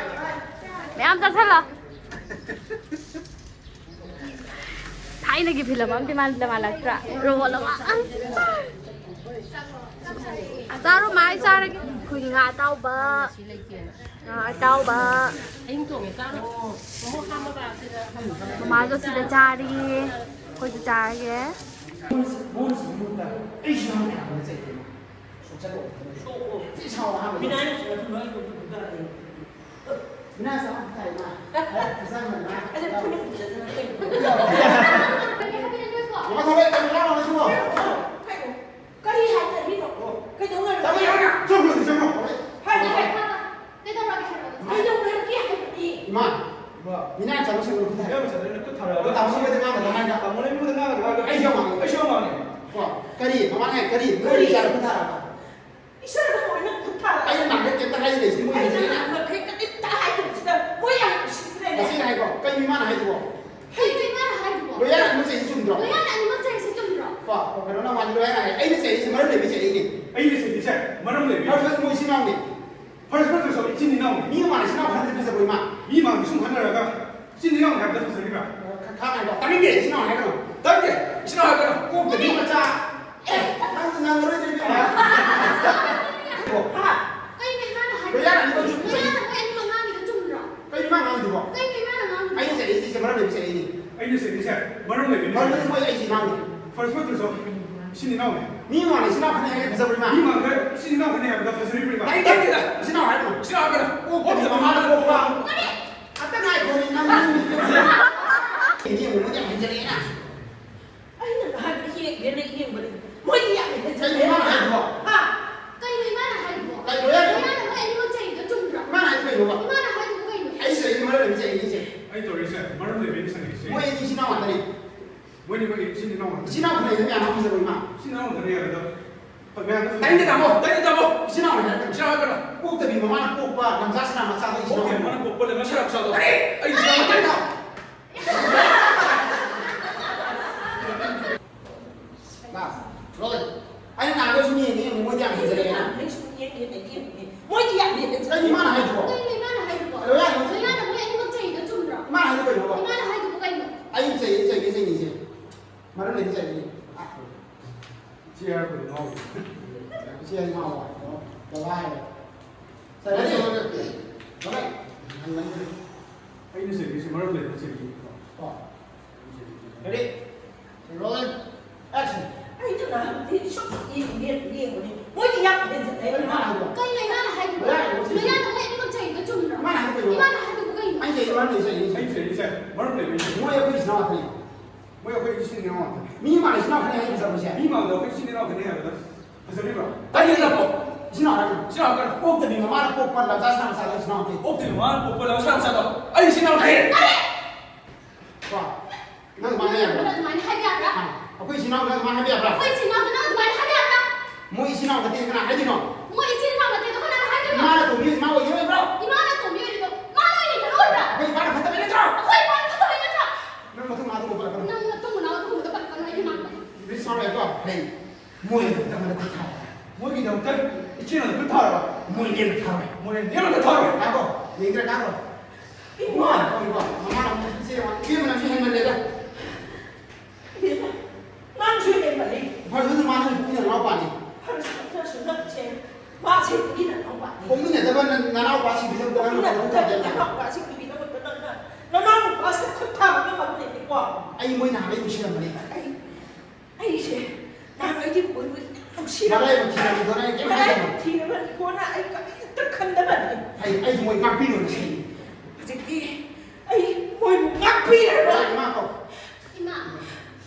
ꯃꯌꯥꯝ ꯆꯥꯁꯜꯂꯣ꯫ ꯊꯥꯏꯅꯒꯤ ꯐꯤꯂꯝ ꯑꯝꯗꯤ ꯃꯥꯟꯗ ꯃꯥꯜꯂꯛꯇ꯭ꯔꯥ? ꯔꯣꯜ ꯑꯃ꯫ ꯆꯥꯔꯣ, ꯃꯥ, ꯑꯩ ꯆꯥꯔꯒꯦ꯫ ꯑꯩꯈꯣꯏꯒꯤ ꯉꯥ ꯑꯇꯥꯎꯕ꯫ ꯉꯥ ꯑꯇꯥꯎꯕ꯫ ꯃꯃꯥꯁꯨ ꯁꯤꯗ ꯆꯥꯔꯤ꯫ ꯑꯩꯈꯣꯏꯁꯨ ꯆꯥꯔꯒꯦ꯫ ꯀꯔꯤ ꯍꯥꯏꯅꯔꯤꯅꯣ? ꯀꯩꯗꯧꯅꯔꯤꯅꯣ? ꯆꯠꯂꯣ, ꯆꯠꯂꯣ, ꯆꯠꯂꯣ꯫ ꯍꯥꯏ, ꯍꯥꯏ, ꯍꯥꯏ꯫ ꯀꯩꯗꯧꯔꯒꯦ ꯍꯥꯏꯔꯛꯑꯣ꯫ ꯀꯩꯗꯧꯔꯒꯦ ꯍꯥꯏꯔꯛꯑꯣ? ꯏꯃꯥ, ꯃꯤꯅꯥꯏ ꯃꯆꯥ ꯃꯁꯛ ꯎꯔ ꯈꯨꯠ ꯊꯥꯔꯛꯑꯣ꯫ ꯃꯤꯅꯥꯏ ꯃꯆꯥꯗ ꯅꯪ ꯈꯨꯠ ꯊꯥꯔꯛꯑꯣ꯫ ꯇꯥꯃꯣ ꯂꯩꯃꯤꯉꯣꯟꯗ ꯉꯥꯡꯒꯅꯨ ꯍꯥꯏꯗ꯫ ꯇꯥꯃꯣ ꯂꯩꯃꯤꯉꯣꯟꯗ ꯉꯥꯡꯒꯅꯨ ꯍꯥꯏꯗ꯫ ꯑꯩꯁꯨ ꯌꯥꯝ ꯉꯥꯡꯉꯦ꯫ ꯑꯩꯁꯨ ꯌꯥꯝ ꯉꯥꯡꯉꯦ꯫ ꯀꯣ, ꯀꯔꯤ? ꯃꯃꯥꯅ ꯍꯥꯏ ꯀꯔꯤ? ꯀꯔꯤ? ꯃꯤꯅꯥꯏ ꯃꯆꯥꯗ ꯈꯨꯠ ꯊꯥꯔꯛꯑꯣ꯫ ꯏꯁꯣꯔꯅ ꯀꯃꯥꯏꯅ ꯈꯨꯠ ꯊꯥꯔꯛꯑꯣ? ꯑꯩꯅ ꯅꯍꯥꯟꯒꯩ ꯀꯩꯝꯇ ꯍꯥꯏꯗꯦ, ꯁꯤ ꯃꯣꯏ ꯑꯩꯅ ꯍꯧꯖꯤꯛ ꯅꯍꯥꯟꯃꯈꯩ ꯀꯔꯤꯝꯇ ꯍꯥꯏꯗꯕꯁꯤꯗ ꯃꯣꯏ ꯌꯥꯝ ꯎꯁꯤꯠꯇ꯭ꯔꯦꯅꯦ꯫ ꯉꯁꯤꯅ ꯍꯥꯏꯀꯣ, ꯀꯩꯅꯣ ꯃꯥꯅ ꯍꯥꯏꯗꯨꯕꯣ? ꯀꯩꯅꯣ ꯏꯃꯥꯅ ꯍꯥꯏꯗꯨꯕꯣ? ꯂꯣꯌꯔ ꯑꯅꯤꯃꯛ ꯆꯩꯁꯤ ꯆꯨꯝꯗ꯭ꯔꯣ? ꯂꯣꯌꯔ ꯑꯅꯤꯃꯛ ꯆꯩꯁꯤ ꯆꯨꯝꯗ꯭ꯔꯣ? ꯀꯣ, ꯀꯩꯅꯣ ꯅꯃꯥꯟꯅꯕꯤ ꯂꯣꯌꯔ ꯍꯥꯏ꯫ ꯑꯩꯅ ꯆꯩꯁꯤ ꯃꯔꯝ ꯂꯩꯕꯩ ꯆꯩꯅꯦ꯫ ꯑꯩꯅ ꯆꯩꯁꯦ ꯃꯔꯝ ꯂꯩꯕꯩ꯫ ꯐꯥꯔꯁ ꯐꯥꯔꯁ ꯃꯣꯏ ꯏꯆꯤꯟ ꯏꯅꯥꯎꯅꯦ꯫ ꯐꯥꯔꯁ ꯐꯥꯔꯁ ꯇꯧꯁꯜꯂꯣ, ꯏꯆꯤꯟ ꯏꯅꯥꯎꯅꯦ꯫ ꯃꯤ ꯃꯃꯥꯡꯗ ꯏꯆꯤꯟ ꯏꯅꯥꯎ ꯈꯟꯕꯗꯤ ꯐꯖꯕ꯭ꯔꯣ, ꯏꯃꯥ? ꯃꯤ ꯃꯃꯥꯡꯗ ꯁꯨꯝ ꯈꯟꯅꯔꯒ ꯏꯆꯤꯟ ꯏꯅꯥꯎꯅꯦ ꯍꯥꯏꯕꯗ ꯐꯖꯔꯤꯕ꯭ꯔꯥ? ꯈ-, ꯈ-, ꯈꯥꯡꯉꯦꯀꯣ꯫ ꯇꯥꯅꯤꯡꯗꯦ, ꯏꯆꯤꯟ ꯏꯅꯥꯎ ꯍꯥꯏꯒꯅꯨ꯫ ꯇꯥꯅꯤꯡꯗꯦ, ꯏꯆꯤꯟ ꯏꯅꯥꯎ ꯍꯥꯏꯒꯅꯨ꯫ ꯀꯣꯛꯇꯗꯤ ꯃꯆꯥ꯫ ꯑꯦ, ꯅꯪꯁꯨ ꯉꯥꯡꯉꯔꯣꯏꯗꯣꯏ ꯏꯕꯦꯝꯃ꯫ ꯍꯥ? ꯀꯩꯅꯣ ꯏꯃꯥꯅ ꯍꯥꯏꯗꯣ? ꯂꯣꯌꯔ ꯑꯅꯤꯃꯛ ꯆꯨꯝ ꯆꯩ꯫ ꯂꯣꯌꯔ ꯑꯅꯤꯃꯛ ꯉꯥꯡꯉꯤꯗꯣ ꯆꯨꯝꯗ꯭ꯔꯣ? ꯀꯩꯅꯣ ꯏꯃꯥ ꯉꯥꯡꯉꯤꯗꯨꯕꯣ? ꯀꯩꯅꯣ ꯏꯃꯥꯅ ꯉꯥꯡꯉꯤꯗꯣ? ꯑꯩꯅ ꯆꯩꯔꯛꯏꯁꯦ ꯃꯔꯝ ꯂꯩꯕ ꯆꯩꯔꯛꯏꯅꯦ꯫ ꯑꯩꯅ ꯆꯩꯔꯛꯏꯁꯦ ꯃꯔꯝ ꯂꯩꯕꯩꯅꯦ꯫ ꯃꯔꯝ ꯂꯩꯕ ꯃꯣꯏ ꯑꯩꯁꯦ ꯏꯃꯥꯅꯦ꯫ ꯐꯥꯔꯁ ꯐꯥꯔꯁ ꯇꯧꯁꯜꯂꯣ, ꯏꯆꯤꯟ ꯏꯅꯥꯎꯅꯦ꯫ ꯃꯤ ꯃꯥꯅ ꯏꯆꯤꯟ ꯏꯅꯥꯎ ꯈꯠꯅꯩ ꯍꯥꯏꯔꯒ ꯐꯖꯕ꯭ꯔꯣ ꯏꯃꯥ? ꯃꯤ ꯃꯥꯡꯗ ꯏꯆꯤꯟ ꯏꯅꯥꯎ ꯈꯠꯅꯩ ꯍꯥꯏꯕꯗ ꯐꯖꯔꯤꯕ꯭ꯔꯣ ꯏꯃꯥ? ꯇꯥꯅꯤꯡꯗꯦ! ꯏꯆꯤꯟ ꯏꯅꯥꯎ ꯍꯥꯏꯔꯒꯅꯨ꯫ ꯏꯆꯤꯟ ꯏꯅꯥꯎ ꯍꯥꯏꯔꯒꯅꯨ꯫ ꯑꯣ, ꯀꯔꯤ ꯃꯃꯥꯅ ꯄꯣꯛꯄ? ꯑꯝꯇ ꯉꯥꯏꯈꯣꯃꯤ, ꯅꯪ ꯌꯦꯡꯉꯨ, ꯅꯪ ꯌꯥꯝ ꯍꯦꯟꯖꯜꯂꯛꯑꯦꯅ꯫ ꯑꯩꯅ ꯍꯥꯏꯕ ꯌꯦꯡꯒꯦꯅ ꯌꯦꯡꯕꯅꯤ꯫ ꯃꯣꯏꯗꯤ ꯌꯥꯝ ꯍꯦꯟꯖꯜꯂꯦ꯫ ꯀꯩꯅꯣ ꯃꯥꯅ ꯍꯥꯏꯗꯨꯕꯣ? ꯍꯥ? ꯀꯩꯅꯣ ꯏꯃꯥꯅ ꯍꯥꯏꯗꯨꯕꯣ? ꯀꯩꯅꯣ? ꯏꯃꯥꯅ ꯃꯣꯏ ꯑꯅꯤꯃꯛ ꯆꯩꯗꯣ ꯆꯨꯝꯕ꯭ꯔꯣ? ꯏꯃꯥꯅ ꯍꯥꯏꯗꯣ ꯀꯩꯅꯣꯕ? ꯏꯃꯥꯅ ꯍꯥꯏꯗꯨꯕꯨ ꯀꯩꯅꯣ? ꯑꯩ ꯆꯩꯗꯤ ꯃꯔꯝ ꯂꯩꯕ ꯆꯩꯅꯤ, ꯏꯆꯦ꯫ ꯑꯩ ꯇꯧꯔꯤꯁꯦ ꯃꯔꯝ ꯂꯩꯕꯩꯅꯤ ꯆꯩꯔꯤꯁꯦ꯫ ꯃꯣꯏ ꯑꯅꯤ ꯏꯆꯤꯟ ꯏꯅꯥꯎ ꯉꯥꯛꯇꯅꯤ꯫ ꯃꯣꯏꯅꯤ ꯃꯣꯏꯒꯤ ꯏꯆꯤꯟ ꯏꯅꯥꯎ ꯉꯥꯛꯇꯅꯤ꯫ ꯏꯆꯤꯟ ꯏꯅꯥꯎ ꯈꯠꯅꯩꯗꯣ ꯃꯌꯥꯝ ꯉꯥꯡꯕꯤꯖꯕ ꯏꯃꯥ꯫ ꯏꯆꯤꯟ ꯏꯅꯥꯎ ꯉꯥꯛꯇꯅꯤ ꯍꯥꯏꯕꯗ ꯍꯣꯏ, ꯃꯌꯥꯝꯅ ꯇꯥꯅꯤꯡꯗꯦ, ꯇꯥꯃꯣ! ꯇꯥꯅꯤꯡꯗꯦ, ꯇꯥꯃꯣ! ꯏꯆꯤꯟ ꯏꯅꯥꯎ ꯍꯥꯏꯔꯛꯀꯅꯨ꯫ ꯄꯣꯛꯇꯕꯤ ꯃꯃꯥꯅ ꯄꯣꯛꯄ ꯂꯝꯖꯥ ꯁꯅꯥ ꯃꯆꯥꯗꯣ ꯏꯆꯤꯟ ꯏꯅꯥꯎ ꯄꯣꯛꯇꯕꯤ ꯃꯃꯥꯅ ꯄꯣꯛꯄ ꯂꯝꯖꯥ ꯁꯅꯥ ꯃꯆꯥꯗꯣ꯫ ꯑꯩ, ꯑꯩ ꯏꯆꯤꯟ ꯏꯅꯥꯎ ꯅꯠꯇꯦ꯫ ꯂꯥꯁ꯫ ꯔꯣꯜ꯫ ꯑꯩꯅ ꯉꯥꯡꯕ ꯁꯨꯝ ꯌꯦꯡꯉꯦ, ꯌꯦꯡꯉꯦ, ꯃꯣꯏꯗꯤ ꯌꯥꯝ ꯍꯦꯟꯖꯜꯂꯛꯑꯦꯅ꯫ ꯃꯣꯏꯗꯤ ꯌꯥꯝ ꯍꯦꯟꯖꯜꯂꯛꯑꯦ꯫ ꯀꯩꯅꯣ ꯏꯃꯥꯅ ꯍꯥꯏꯗꯨꯕꯣ? ꯀꯩꯅꯣ ꯏꯃꯥꯅ ꯍꯥꯏꯗꯨꯕꯣ? ꯂꯣꯏꯔꯦ, ꯂꯣꯏꯔꯦ꯫ ꯂꯣꯏꯔꯦ, ꯃꯣꯏ ꯑꯅꯤꯃꯛ ꯆꯩꯗꯣ ꯆꯨꯝꯕ꯭ꯔꯣ? ꯏꯃꯥꯅ ꯍꯥꯏꯗꯣ ꯀꯩꯅꯣꯕ? ꯏꯃꯥꯅ ꯍꯥꯏꯗꯨꯕꯨ ꯀꯩꯅꯣ? ꯑꯩ ꯆꯩ, ꯑꯩ ꯆꯩ, ꯑꯩ ꯆꯩꯅꯤꯁꯦ꯫ ꯃꯔꯝ ꯂꯩꯅ ꯆꯩꯅꯤ꯫ ꯁꯤ ꯍꯥꯏꯔꯛꯄꯗꯤ ꯉꯥꯎꯔꯦ꯫ ꯁꯤ ꯍꯥꯏꯗꯤ ꯉꯥꯎꯔꯦ꯫ ꯕꯕꯥ ꯍꯥꯏꯔꯦ꯫ ꯆꯩ, ꯆꯩ, ꯆꯩ, ꯆꯩ꯫ ꯕꯕꯥ꯫ ꯑꯩꯅ ꯆꯩꯔꯤꯁꯦ ꯃꯔꯝ ꯂꯩꯅ ꯆꯩꯅꯤ꯫ ꯀꯣ꯫ Ready? Roll. Action. ꯑꯩꯅ ꯅꯍꯥꯟꯗꯤ ꯁꯨꯝ ꯌꯦꯡ-, ꯌꯦꯡ-, ꯌꯦꯡꯕꯅꯤ꯫ ꯃꯣꯏꯗꯤ ꯌꯥꯝ ꯍꯦꯟꯖꯜꯂꯦ꯫ ꯀꯩꯅꯣ ꯃꯥꯅ ꯍꯥꯏꯗꯣ? ꯀꯩꯅꯣ ꯏꯃꯥꯅ ꯍꯥꯏꯗꯨꯕꯣ? ꯂꯣꯏꯔꯦ, ꯂꯣꯏꯔꯦ꯫ ꯂꯣꯏꯔꯦ, ꯃꯣꯏ ꯑꯅꯤꯃꯛ ꯆꯩꯗꯣ ꯆꯨꯝꯗ꯭ꯔꯣ? ꯏꯃꯥꯅ ꯍꯥꯏꯗꯣ ꯀꯩꯅꯣ? ꯏꯃꯥꯅ ꯍꯥꯏꯗꯨꯕꯨ ꯀꯩꯅꯣ? ꯑꯩ ꯆꯩ ꯃꯔꯝ ꯂꯩ, ꯆꯩ, ꯆꯩ꯫ ꯑꯩ ꯆꯩ, ꯆꯩ꯫ ꯃꯔꯝ ꯂꯩꯕꯩ ꯆꯩ꯫ ꯃꯣꯏ ꯑꯩꯈꯣꯏ ꯏꯆꯤꯟ ꯏꯅꯥꯎ ꯉꯥꯛꯇꯅꯤ꯫ ꯃꯣꯏ ꯑꯩꯈꯣꯏ ꯏꯆꯤꯟ ꯏꯅꯥꯎ ꯉꯥꯛꯇꯅꯤ꯫ ꯃꯤ ꯃꯥꯅ ꯏꯆꯤꯟ ꯏꯅꯥꯎ ꯈꯠꯅꯩ ꯍꯥꯏꯅ ꯐꯖꯕꯁꯦ? ꯃꯤ ꯃꯥꯡꯗ ꯑꯩꯈꯣꯏ ꯏꯆꯤꯟ ꯏꯅꯥꯎ ꯈꯠꯅꯩ ꯍꯥꯏꯕꯗ ꯐꯖꯔꯤꯕ꯭ꯔꯣ? ꯇꯥꯅꯤꯡꯗꯦ, ꯇꯥꯃꯣ! ꯏꯆꯤꯟ ꯏꯅꯥꯎ ꯍꯥꯏꯔꯛꯀꯅꯨ꯫ ꯏꯆꯤꯟ ꯏꯅꯥꯎ ꯍꯥꯏꯔꯛꯀꯅꯨ꯫ ꯄꯣꯛꯇꯕꯤ ꯃꯃꯥꯅ ꯄꯣꯛꯄ ꯂꯝꯖꯥ ꯁꯅꯥ ꯃꯆꯥꯗꯣ ꯏꯆꯤꯟ ꯏꯅꯥꯎ ꯅꯠꯇꯦ꯫ ꯄꯣꯛꯇꯕꯤ ꯃꯃꯥꯅ ꯄꯣꯛꯄ ꯂꯝꯖꯥ ꯁꯅꯥ ꯃꯆꯥꯗꯣ ꯑꯩ ꯏꯆꯤꯟ ꯏꯅꯥꯎ ꯅꯠꯇꯦ꯫ ꯀꯣ? ꯅꯪ ꯑꯗꯨꯃꯥꯏꯅ ꯍꯥꯏ ꯌꯥꯕ꯭ꯔꯥ? ꯅꯪ ꯑꯗꯨꯃꯥꯏꯅ ꯍꯥꯏꯕ ꯌꯥꯕ꯭ꯔꯥ? ꯑꯥ, ꯑꯩꯈꯣꯏ ꯏꯆꯤꯟ ꯏꯅꯥꯎꯗ ꯑꯗꯨꯃꯥꯏꯅ ꯍꯥꯏꯕ ꯌꯥꯕ꯭ꯔꯥ? ꯑꯩꯈꯣꯏ ꯏꯆꯤꯟ ꯏꯅꯥꯎꯗ ꯅꯪ ꯑꯗꯨꯃꯥꯏꯅ ꯍꯥꯏꯕ ꯌꯥꯕ꯭ꯔꯥ? ꯃꯣꯏ ꯏꯆꯤꯟ ꯏꯅꯥꯎ ꯅꯠꯇꯦ, ꯀꯅꯥ ꯍꯥꯏꯗꯣꯏꯅꯣ? ꯃꯣꯏ ꯏꯆꯤꯟ ꯏꯅꯥꯎ ꯅꯠꯇꯦ, ꯑꯗꯣ ꯀꯅꯥꯅ ꯍꯥꯏꯗꯣꯏꯅꯣ? ꯏꯃꯥꯅ ꯇꯣꯝꯕꯤ ꯏꯃꯥ ꯑꯣꯏꯒꯦ ꯑꯣꯏꯕ꯭ꯔꯣ? ꯏꯃꯥꯅ ꯇꯣꯝꯕꯤ ꯑꯣꯏꯔꯤꯗꯣ ꯏꯃꯥꯅ ꯑꯣꯏꯅ ꯀꯩꯅꯣ ꯑꯣꯏꯕ꯭ꯔꯥ? ꯑꯩꯈꯣꯏ ꯏꯄꯥꯅ ꯐꯠꯇꯕꯩ ꯅꯠꯇ꯭ꯔꯣ? ꯑꯩꯈꯣꯏ ꯏꯄꯥꯅ ꯐꯠꯇꯕꯩ ꯅꯠꯇ꯭ꯔꯣ? ꯅꯪ ꯃꯇꯨꯡ ꯃꯅꯥꯎ ꯑꯗꯨꯒꯨꯝꯕꯗꯣ ꯄꯜꯂꯛꯀꯅꯨ꯫ ꯅꯪ ꯃꯇꯨꯡ ꯃꯅꯥꯎ ꯑꯗꯨꯒꯨꯝꯕꯗꯣ ꯄꯜꯂꯛꯀꯅꯨ ꯑꯩꯒꯤ ꯃꯥꯡꯗ꯫ ꯕꯤꯁ ꯁꯥꯎꯔꯛꯑꯦꯀꯣ? ꯍꯩ꯫ ꯃꯣꯏꯒꯤꯗꯃꯛꯇ ꯃꯔꯛꯇ ꯊꯥꯔꯦ꯫ ꯃꯣꯏꯒꯤꯗꯃꯛꯇ ꯏꯆꯦꯅ ꯑꯗꯨꯝ ꯊꯥꯔꯕ? ꯃꯣꯏ ꯅꯦꯝꯅ ꯊꯥꯔꯣꯏ꯫ ꯃꯣꯏ ꯅꯦꯝꯅ ꯊꯥꯔꯣꯏ꯫ ꯉꯥꯏꯈꯣ, ꯌꯦꯡꯗ꯭ꯔꯦ, ꯉꯥꯏꯈꯣ꯫ ꯏꯃꯥ! ꯃꯃꯥ, ꯏꯆꯦ, ꯏꯆꯦ ꯃꯅꯝꯁꯤ ꯍꯦꯟꯃꯜꯂꯦꯗ꯫ ꯏꯕꯦꯝꯃ, ꯅꯪꯁꯨ ꯍꯦꯟꯃꯜꯂꯤ꯫ ꯐꯔꯁꯨ ꯃꯥ ꯅꯪ ꯄꯣꯛꯃꯤꯟꯅꯕ ꯅꯅꯥꯎꯄꯥꯅꯤ꯫ ꯐꯔꯁꯨ ꯐꯠꯇ꯭ꯔꯁꯨ ꯅꯪꯁꯦ ꯃꯥꯁꯦ ꯄꯣꯛꯃꯤꯟꯅꯕ ꯅꯅꯥꯎꯄꯥꯅꯤ꯫ ꯄꯣꯛꯃꯤꯟꯅꯗꯕ ꯅ-, ꯅꯅꯥꯎꯄꯥꯁꯤꯡꯗꯨꯒꯤꯗꯃꯛꯇ ꯅꯪꯅ ꯄꯣꯛꯃꯤꯟꯅꯕ ꯇꯧꯕ ꯌꯥꯗꯦ꯫ ꯅꯅꯥꯎꯄꯥꯁꯤꯡꯗꯨꯒꯤꯗꯃꯛꯇ ꯅꯪꯅ ꯅꯅꯥꯎ ꯅꯨꯄꯥꯁꯦ ꯈꯨꯠ ꯊꯥꯕ ꯉꯝꯕ ꯅꯠꯇꯦꯀꯣ꯫ ꯑꯩ ꯃꯣꯏ ꯅꯍꯥꯟꯗꯩ ꯅꯨꯡꯁꯤꯔꯝꯕꯅꯤ꯫ ꯑꯩ, ꯑꯩꯁꯦ ꯅꯍꯥꯟꯉꯩꯗꯤ ꯃꯣꯏꯕꯨ ꯅꯨꯡꯁꯤꯔꯕ ꯃꯔꯥꯏꯕꯛ ꯊꯤꯔꯕꯗꯣ ꯅꯪ ꯀꯩꯝ ꯃꯔꯥꯏꯕꯛ ꯍꯥꯏꯒꯅꯨ꯫ ꯊꯤꯔꯕ ꯀꯣꯟꯅ ꯑꯩ ꯀꯔꯤꯝꯇ ꯈꯟꯗꯕꯅꯤ꯫ ꯑꯩ, ꯑꯩ ꯃꯣꯏ ꯉꯥꯛꯄꯤꯔꯣꯏ ꯁꯤꯅꯤ꯫ ꯍꯧꯖꯤꯛꯇꯤ ꯑꯩ ꯃꯣꯏꯕꯨ ꯉꯥꯛꯄꯤꯔꯔꯣꯏ꯫ ꯏꯃꯥ ꯀꯧ꯫ ꯏꯃꯥ꯫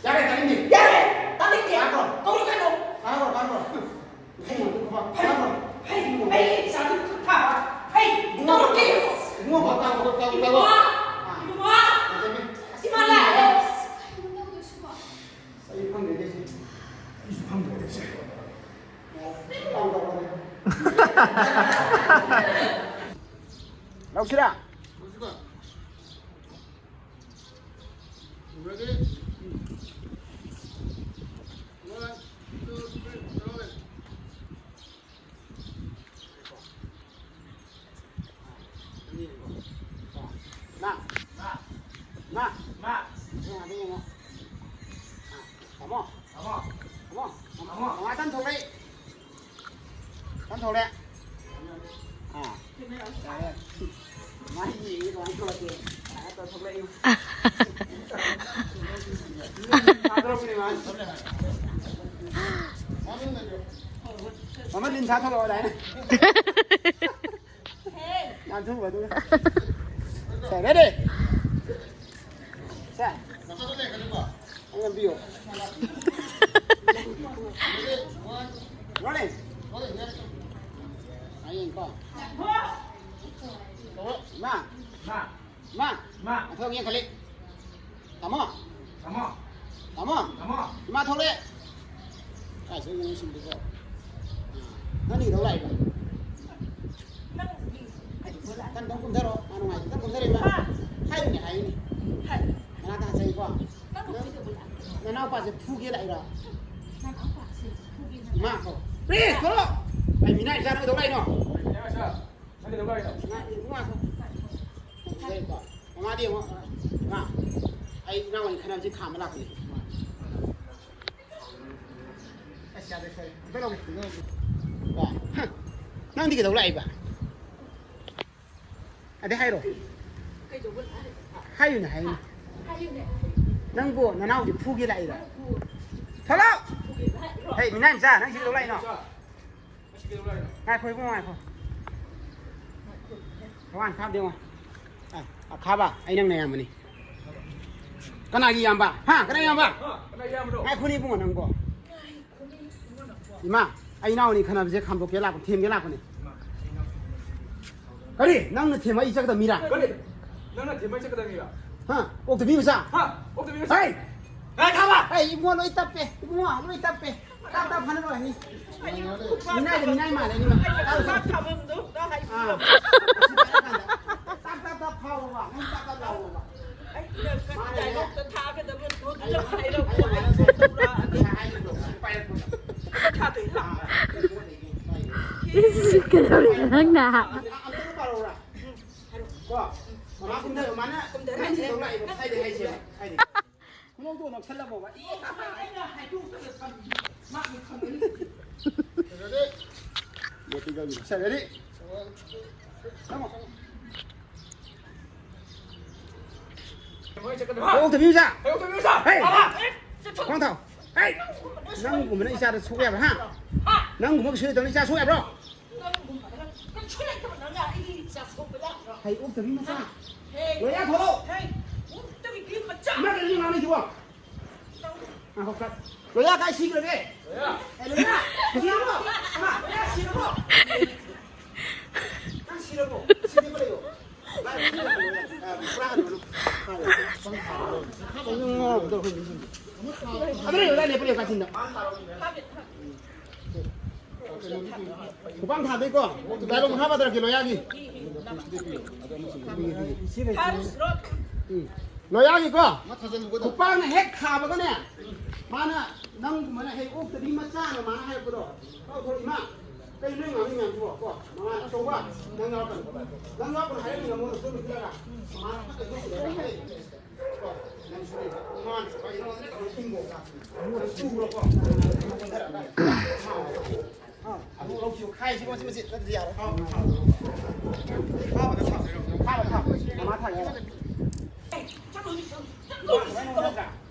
ꯌꯥꯔꯦ, ꯇꯥꯅꯤꯡꯗꯦ꯫ ꯌꯥꯔꯦ, ꯇꯥꯅꯤꯡꯗꯦ꯫ ꯇꯥꯈ꯭ꯔꯣ꯫ ꯀꯧꯔꯛꯀꯅꯨ꯫ ꯇꯥꯈ꯭ꯔꯣ, ꯇꯥꯈ꯭ꯔꯣ꯫ ꯍꯩ, ꯍꯩ, ꯍꯩ, ꯏꯆꯥꯗꯨ ꯈꯨꯠ ꯊꯥꯕ꯫ ꯍꯩ, ꯏꯕꯨꯡꯉꯣ, ꯇꯧꯔꯛꯀꯦ꯫ ꯏꯕꯨꯡꯉꯣ, ꯇꯥꯎ, ꯇꯥꯎ, ꯇꯥꯎ, ꯇꯥꯎ꯫ ꯏꯕꯨꯡꯉꯣ, ꯑꯥ꯫ ꯏꯕꯨꯡꯉꯣ꯫ ꯐꯖꯩꯅꯦ꯫ ꯏꯃꯥ ꯂꯥꯛꯑꯦ꯫ ꯑꯩ ꯐꯪꯗ꯭ꯔꯦ, ꯑꯩꯁꯨ ꯐꯪꯗ꯭ꯔꯦ, ꯑꯩꯁꯦ꯫ ꯇꯥꯎ, ꯇꯥꯎ, ꯇꯥꯎ꯫ ꯂꯧꯁꯤꯔꯥ? ꯂꯧꯁꯤꯀꯣ꯫ Ready? One, two, three, rolling. ꯃꯥ꯫ ꯃꯥ꯫ ꯃꯥ꯫ ꯃꯥ꯫ ꯌꯦꯡꯉꯣ, ꯑꯗꯨ ꯌꯦꯡꯉꯣ꯫ ꯑꯥ, ꯇꯥꯃꯣ꯫ ꯇꯥꯃꯣ꯫ ꯇꯥꯃꯣ꯫ ꯇꯥꯃꯣ꯫ ꯃꯃꯥ ꯇꯝ ꯊꯣꯛꯂꯛꯏ꯫ ꯇꯝ ꯊꯣꯛꯂꯛꯑꯦ꯫ ꯑꯥ꯫ ꯌꯥꯔꯦ꯫ ꯃꯥ ꯌꯦꯡꯉꯤ ꯀꯃꯥꯏꯅ ꯊꯣꯛꯂꯛꯀꯦ꯫ ꯀꯃꯥꯏꯅ ꯇꯧꯔ ꯊꯣꯛꯂꯛꯏ? ꯊꯥꯗꯣꯔꯛꯄꯅꯤ ꯃꯥ꯫ ꯃꯃꯥ ꯂꯤꯟ ꯁꯥ ꯊꯣꯛꯂꯛꯑꯣ ꯑꯗꯥꯏꯅ꯫ ꯅꯥꯟꯊꯨꯕ ꯑꯗꯨꯒ꯫ ꯁꯦ, ready? ꯁꯦ꯫ ꯅꯪ ꯅꯝꯕꯤꯌꯣ꯫ Rolling꯫ ꯍꯌꯦꯡꯀꯣ꯫ ꯏꯃꯥ꯫ ꯏꯃꯥ꯫ ꯏꯃꯥ꯫ ꯃꯊꯛ ꯌꯦꯡꯈꯠꯂꯤ꯫ ꯇꯥꯃꯣ꯫ ꯇꯥꯃꯣ꯫ ꯇꯥꯃꯣ꯫ ꯇꯥꯃꯣ꯫ ꯏꯃꯥ ꯊꯣꯛꯂꯛꯑꯦ꯫ ꯀꯥꯏ ꯆꯠꯂꯤꯅꯣ ꯁꯤꯝꯗꯨꯕꯣ? ꯅꯪ ꯀꯩꯗꯧ ꯂꯥꯛꯏꯕ? ꯀꯟ ꯀꯟ ꯀꯨꯝꯊꯔꯣ꯫ ꯃꯥ ꯅꯨꯡꯉꯥꯏꯇꯦ꯫ ꯀꯟ ꯀꯨꯝꯊꯔꯣ ꯏꯃꯥ꯫ ꯍꯥꯏꯌꯨꯅꯦ, ꯍꯥꯏꯌꯨꯅꯦ꯫ ꯃꯅꯥ ꯇꯥꯅ ꯆꯩꯀꯣ꯫ ꯅꯪ ꯅꯅꯥꯎꯄꯥꯁꯦ ꯐꯨꯒꯦ ꯂꯥꯛꯏꯔꯣ? ꯏꯃꯥ ꯀꯧ꯫ Please, ꯊꯣꯛꯂꯛꯑꯣ꯫ ꯑꯩ ꯃꯤꯅꯥꯏ ꯃꯆꯥ ꯅꯪ ꯀꯩꯗꯧ ꯂꯥꯛꯏꯅꯣ? ꯅꯪ ꯏꯕꯨꯡꯉꯣ ꯉꯥꯏꯈꯣ꯫ ꯃꯃꯥꯗꯤ ꯌꯦꯡꯉꯣ꯫ ꯏꯃꯥ, ꯑꯩ ꯏꯅꯥꯎ ꯑꯅꯤ ꯈꯠꯅꯕꯁꯤ ꯈꯥꯝꯕ ꯂꯥꯛꯄꯅꯤ꯫ ꯑꯁ, ꯌꯥꯗ꯭ꯔꯦ, ꯁꯣꯏꯔꯦ꯫ ꯑꯝꯇ ꯂꯧꯒꯦ꯫ ꯀꯣ? ꯍ, ꯅꯪꯗꯤ ꯀꯩꯗꯧ ꯂꯥꯛꯏꯕ? ꯑꯗꯩ ꯍꯥꯏꯔꯣ꯫ ꯍꯥꯏꯌꯨꯅꯦ, ꯍꯥꯏꯌꯨꯅꯦ꯫ ꯅꯪꯕꯨ ꯅꯅꯥꯎꯗꯤ ꯐꯨꯒꯦ ꯂꯥꯛꯏꯔꯣ? ꯊꯣꯛꯂꯛꯑꯣ! ꯍꯦ, ꯃꯤꯅꯥꯏ ꯃꯆꯥ, ꯅꯪ ꯁꯤ ꯀꯩꯗꯧ ꯂꯥꯛꯏꯅꯣ? ꯉꯥꯏꯈꯣ, ꯏꯕꯨꯡꯉꯣ, ꯉꯥꯏꯈꯣ꯫ ꯋꯥꯟ ꯊꯥꯕꯗꯤ ꯌꯦꯡꯉꯣ꯫ ꯑ, ꯑꯈꯥꯕ, ꯑꯩ ꯅꯪ ꯅꯌꯥꯝꯕꯅꯤ꯫ ꯀꯅꯥꯒꯤ ꯏꯌꯥꯝꯕ? ꯍꯥ? ꯀꯅꯥꯒꯤ ꯏꯌꯥꯝꯕ? ꯉꯥꯏꯈꯣꯅꯦ, ꯏꯕꯨꯡꯉꯣ, ꯅꯪꯕꯣ꯫ ꯏꯃꯥ, ꯑꯩ ꯏꯅꯥꯎ ꯑꯅꯤ ꯈꯠꯅꯕꯁꯦ ꯈꯥꯝꯗꯣꯛꯀꯦ ꯂꯥꯛꯄ, ꯊꯦꯝꯒꯦ ꯂꯥꯛꯄꯅꯦ꯫ ꯀꯔꯤ? ꯅꯪꯅ ꯊꯦꯝꯃ ꯑꯩ ꯆꯠꯀꯗꯕ ꯃꯤꯔꯥ? ꯀꯔꯤ? ꯅꯪꯅ ꯊꯦꯝꯃ ꯑꯩ ꯆꯠꯀꯗꯕ ꯃꯤꯔꯥ? ꯍꯥ? ꯑꯣꯛꯇꯕꯤ ꯃꯆꯥ? ꯍꯥ? ꯑꯣꯛꯇꯕꯤ ꯃꯆꯥ? ꯍꯩ! ꯉꯥꯏ ꯈꯥꯕ! ꯍꯩ, ꯏꯕꯨꯡꯉꯣ, ꯂꯣꯏ ꯇꯞꯄꯦ꯫ ꯏꯕꯨꯡꯉꯣ, ꯂꯣꯏ ꯇꯞꯄꯦ꯫ ꯇꯞ ꯇꯞ ꯐꯅꯕ ꯍꯩ꯫ ꯃꯤꯅꯥꯏꯗ ꯃꯤꯅꯥꯏ ꯃꯥꯜꯂꯦ, ꯑꯅꯤꯃꯛ꯫ ꯇꯥꯔꯨꯁꯦ꯫ ꯑꯥ꯫ ꯑꯁꯤ ꯄꯥꯏꯔꯀꯥꯟꯗ ꯇꯞ ꯇꯞ ꯇꯞ ꯐꯥꯎꯔꯣꯕ꯫ ꯅꯪ ꯇꯞ ꯇꯞ ꯂꯥꯎꯔꯣꯕ꯫ ꯑꯩꯅ ꯀꯔꯤ ꯗꯥꯏꯂꯣꯛꯇ ꯊꯥꯒꯗꯕ ꯅꯣꯗꯨꯗ ꯍꯥꯏꯔꯛꯑꯣ꯫ ꯑꯩ ꯁꯨꯝ ꯇꯧꯔꯛꯑꯗꯤ ꯄꯥꯏꯔꯛꯄꯗꯣ꯫ ꯊꯥꯗꯣꯏ ꯊꯥ꯫ ꯏꯁ, ꯀꯩꯗꯧꯔꯤꯅꯣ ꯅꯪꯅ? ꯑꯝꯇ ꯄꯥꯔꯛꯎꯔꯥ? ꯀꯣ? ꯃꯃꯥ ꯀꯨꯝꯊꯔꯣ, ꯃꯥꯅ ꯀꯨꯝꯊꯔꯣ꯫ ꯅꯪꯒꯤ ꯇꯧ ꯂꯥꯛꯏꯕ ꯁ꯭ꯋꯥꯏꯗ ꯍꯥꯏꯁꯦꯕ, ꯁ꯭ꯋꯥꯏꯗ꯫ ꯈꯣꯡꯎꯞꯇꯣ ꯅꯣꯛꯁꯜꯂꯝꯃꯣꯕ꯫ ꯑꯦ, ꯑꯩꯅ ꯍꯥꯏꯗꯣꯛꯇꯅ ꯊꯝꯃꯤꯅꯤ꯫ ꯃꯥ ꯑꯗꯨꯝ ꯊꯝꯒꯅꯤ꯫ ꯁꯦ, ready? ꯆꯪꯉꯣ, ꯆꯪꯉꯣ꯫ ꯍꯩ, ꯑꯣꯛꯇꯕꯤ ꯃꯆꯥ! ꯍꯩ, ꯑꯣꯛꯇꯕꯤ ꯃꯆꯥ! ꯍꯩ! ꯑꯥ! ꯈꯣꯡ ꯊꯥꯎ! ꯍꯩ! ꯅꯪꯒꯨꯝꯕꯅ ꯏꯆꯥꯗ ꯁꯣꯛ ꯌꯥꯕ꯭ꯔꯥ, ꯍꯥ? ꯅꯪꯒꯨꯝꯕ ꯀꯩꯁꯨ ꯂꯩꯇꯕꯅ ꯏꯆꯥ ꯁꯣꯛ ꯌꯥꯕ꯭ꯔꯣ? ꯀꯩꯁꯨ ꯂꯩꯇꯕ ꯅꯪꯅ ꯑꯩꯒꯤ ꯏꯆꯥ ꯁꯣꯛꯄ ꯌꯥꯕ꯭ꯔꯣ? ꯍꯩ, ꯑꯣꯛꯇꯕꯤ ꯃꯆꯥ! ꯍꯦ! ꯂꯣꯌꯥ, ꯊꯣꯛꯂꯛꯑꯣ! ꯍꯦ! ꯑꯣꯛꯇꯕꯤ ꯃꯆꯥ! ꯏꯃꯥ, ꯀꯔꯤꯅꯣ ꯉꯥꯡꯅꯩꯁꯤꯕꯣ? ꯉꯥꯏꯈꯣ, ꯀꯠ꯫ ꯂꯣꯌꯥ ꯀꯥꯏ ꯁꯤꯈ꯭ꯔꯒꯦ? ꯂꯣꯌꯥ! ꯑꯦ, ꯂꯣꯌꯥ! ꯁꯤꯔꯕꯣ? ꯑꯃ, ꯂꯣꯌꯥ ꯁꯤꯔꯕꯣ? ꯅꯪ ꯁꯤꯔꯕꯣ? ꯁꯤꯗꯤ ꯄꯨꯔꯥ ꯂꯩꯌꯣ꯫ ꯂꯥꯏ ꯄꯨꯔꯥ ꯍꯜꯂꯣ꯫ ꯑ, ꯄꯨꯔꯥ ꯍꯜꯂꯣ꯫ ꯑꯗꯨ ꯂꯩꯌꯣ, ꯂꯥꯏ ꯂꯦꯞꯄ ꯂꯩꯌꯣ, ꯀꯥꯆꯤꯟꯗ꯫ ꯈꯨꯄꯥꯡ ꯊꯥꯗꯣꯏꯀꯣ? ꯗꯥꯏꯂꯣꯛ ꯃꯈꯥ ꯄꯥꯊꯔꯛꯀꯦ, ꯂꯣꯌꯥꯒꯤ꯫ ꯎꯝ꯫ ꯂꯣꯌꯥꯒꯤꯀꯣ? ꯈꯨꯄꯥꯡꯅ ꯍꯦꯛ ꯊꯥꯕꯒꯅꯦ, ꯃꯥꯅ ꯅꯪꯒꯨꯝꯕꯅ ꯍꯦꯛ ꯑꯣꯛꯇꯕꯤ ꯃꯆꯥꯅ ꯃꯥꯅ ꯍꯥꯏꯔꯛꯄꯗꯣ꯫ ꯀꯥꯎꯊꯣꯔꯛꯑꯣ, ꯏꯃꯥ꯫ ꯀꯩꯅꯣ ꯅꯪ ꯉꯥꯡꯉꯤ ꯃꯌꯥꯝꯁꯤꯕꯣ? ꯀꯣ? ꯃꯃꯥ ꯑꯆꯧꯕ, ꯅꯪ ꯌꯥꯎꯔꯛꯀꯅꯨ꯫ ꯅꯪ ꯌꯥꯎꯔꯛꯀꯅꯨ ꯍꯥꯏꯔꯛꯏ ꯅꯪꯉꯣꯟꯗ ꯁꯣꯝꯗ ꯄꯤꯔꯒ꯫ ꯃꯃꯥꯅ ꯐꯠꯇꯕ ꯇꯧꯁꯤꯜꯂꯦ꯫ ꯀꯣ? ꯅꯪ ꯁꯣꯝꯗ ꯃꯃꯥꯅ ꯀꯩꯅꯣ ꯅꯪ ꯇꯧꯔ ꯏꯪꯉꯣ꯫ ꯅꯪ ꯆꯨꯔꯣꯀꯣ꯫ ꯑꯗꯨ ꯂꯧꯁꯤꯕ ꯈꯥꯏꯁꯤꯕꯣ, ꯁꯤ ꯃꯆꯦꯠ ꯅꯠꯇ꯭ꯔꯗꯤ ꯌꯥꯔꯣꯏ꯫ ꯐꯥꯕꯗ ꯊꯥꯎ꯫ ꯐꯥꯕꯗ ꯊꯥꯎ꯫ ꯃꯃꯥ ꯊꯥꯡ ꯌꯥꯔꯣꯏ꯫ ꯆꯠꯂꯣ, ꯆꯠꯂꯣ,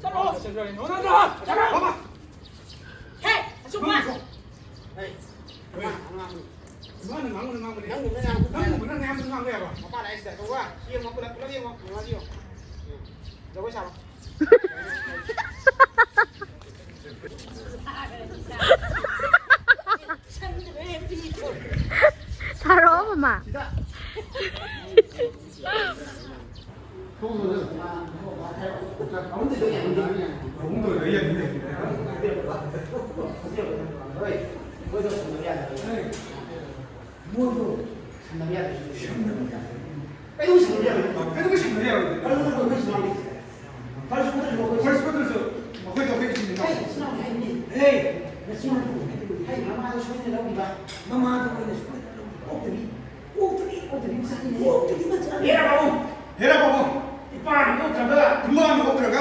ꯆꯠꯂꯣ, ꯆꯠꯂꯣ, ꯆꯠꯂꯣ, ꯆꯠꯂꯣ, ꯃꯃꯥ꯫ ꯆꯨꯝꯃꯦ꯫ ꯍꯩ, ꯍꯩ꯫ ꯑꯉꯥꯡ, ꯑꯉꯥꯡ꯫ ꯏꯃꯥꯅ ꯉꯥꯡꯕꯅ ꯉꯥꯡꯕꯅꯦ꯫ ꯅꯪꯒꯨꯝꯕꯅ ꯉꯥꯡꯕ ꯅꯪꯒꯨꯝꯕꯅ ꯉꯥꯡꯕ ꯉꯥꯡꯕ ꯌꯥꯕ꯫ ꯃꯄꯥꯟ ꯂꯥꯛꯏꯁꯤꯗ꯫ ꯆꯧꯕ, ꯁꯤ ꯌꯦꯡꯉꯣ, ꯄꯨꯂꯞ, ꯄꯨꯂꯞ ꯌꯦꯡꯉꯣ꯫ ꯌꯦꯡꯉꯣ, ꯁꯤ ꯌꯦꯡꯉꯣ꯫ ꯎꯝ꯫ ꯖꯒꯣꯏ ꯁꯥꯔꯣ꯫ ꯁꯥꯔꯛꯑꯣ, ꯃꯃꯥ꯫ ꯃꯣꯏꯗꯣ ꯁꯝꯅꯕ ꯌꯥꯗꯦ꯫ ꯁꯝꯅꯕ ꯌꯥꯗꯦ꯫ ꯀꯩꯗꯧꯕꯩ ꯁꯝꯅꯕ ꯌꯥꯔꯣꯏꯗꯣꯏꯅꯣ? ꯀꯩꯗꯧꯕꯩ ꯁꯝꯅꯕ ꯌꯥꯔꯣꯏꯗꯣꯏꯅꯣ? ꯀꯩꯗꯧꯕꯩ ꯁꯝꯅꯕ ꯌꯥꯔꯣꯏꯗꯣꯏꯅꯣ? ꯐꯥꯔꯁ ꯐꯥꯗꯔꯁꯨ ꯃꯈꯣꯏ ꯐꯥꯔꯁ ꯐꯥꯗꯔꯁꯨ ꯃꯈꯣꯏ ꯇꯧꯕꯩ ꯏꯆꯤꯟ ꯏꯅꯥꯎ꯫ ꯍꯩ, ꯏꯆꯤꯟ ꯏꯅꯥꯎꯅꯤ ꯍꯥꯏꯕꯅꯤ꯫ ꯍꯦ! ꯅꯆꯤꯟ ꯏꯅꯥꯎ ꯍꯥꯏꯕꯅꯤ꯫ ꯍꯩ, ꯃꯃꯥꯗꯣ ꯁꯣꯏꯗꯅ ꯂꯧꯈꯤꯕ꯫ ꯃꯃꯥꯗꯣ ꯑꯣꯏꯅ ꯁꯣꯏꯗꯅ ꯂꯧꯈꯤꯕ꯫ ꯑꯣꯛꯇꯕꯤ꯫ ꯑꯣꯛꯇꯕꯤ꯫ ꯑꯣꯛꯇꯕꯤ ꯃꯆꯥꯅꯤꯅꯦ꯫ ꯑꯣꯛꯇꯕꯤ ꯃꯆꯥꯅꯤ꯫ ꯍꯦꯔꯥ ꯄꯥꯕꯨꯡ! ꯍꯦꯔꯥ ꯄꯥꯕꯨꯡ! ꯏꯄꯥꯅ ꯑꯣꯛꯇ꯭ꯔꯒ ꯏꯃꯥꯅ ꯑꯣꯛꯇ꯭ꯔꯒ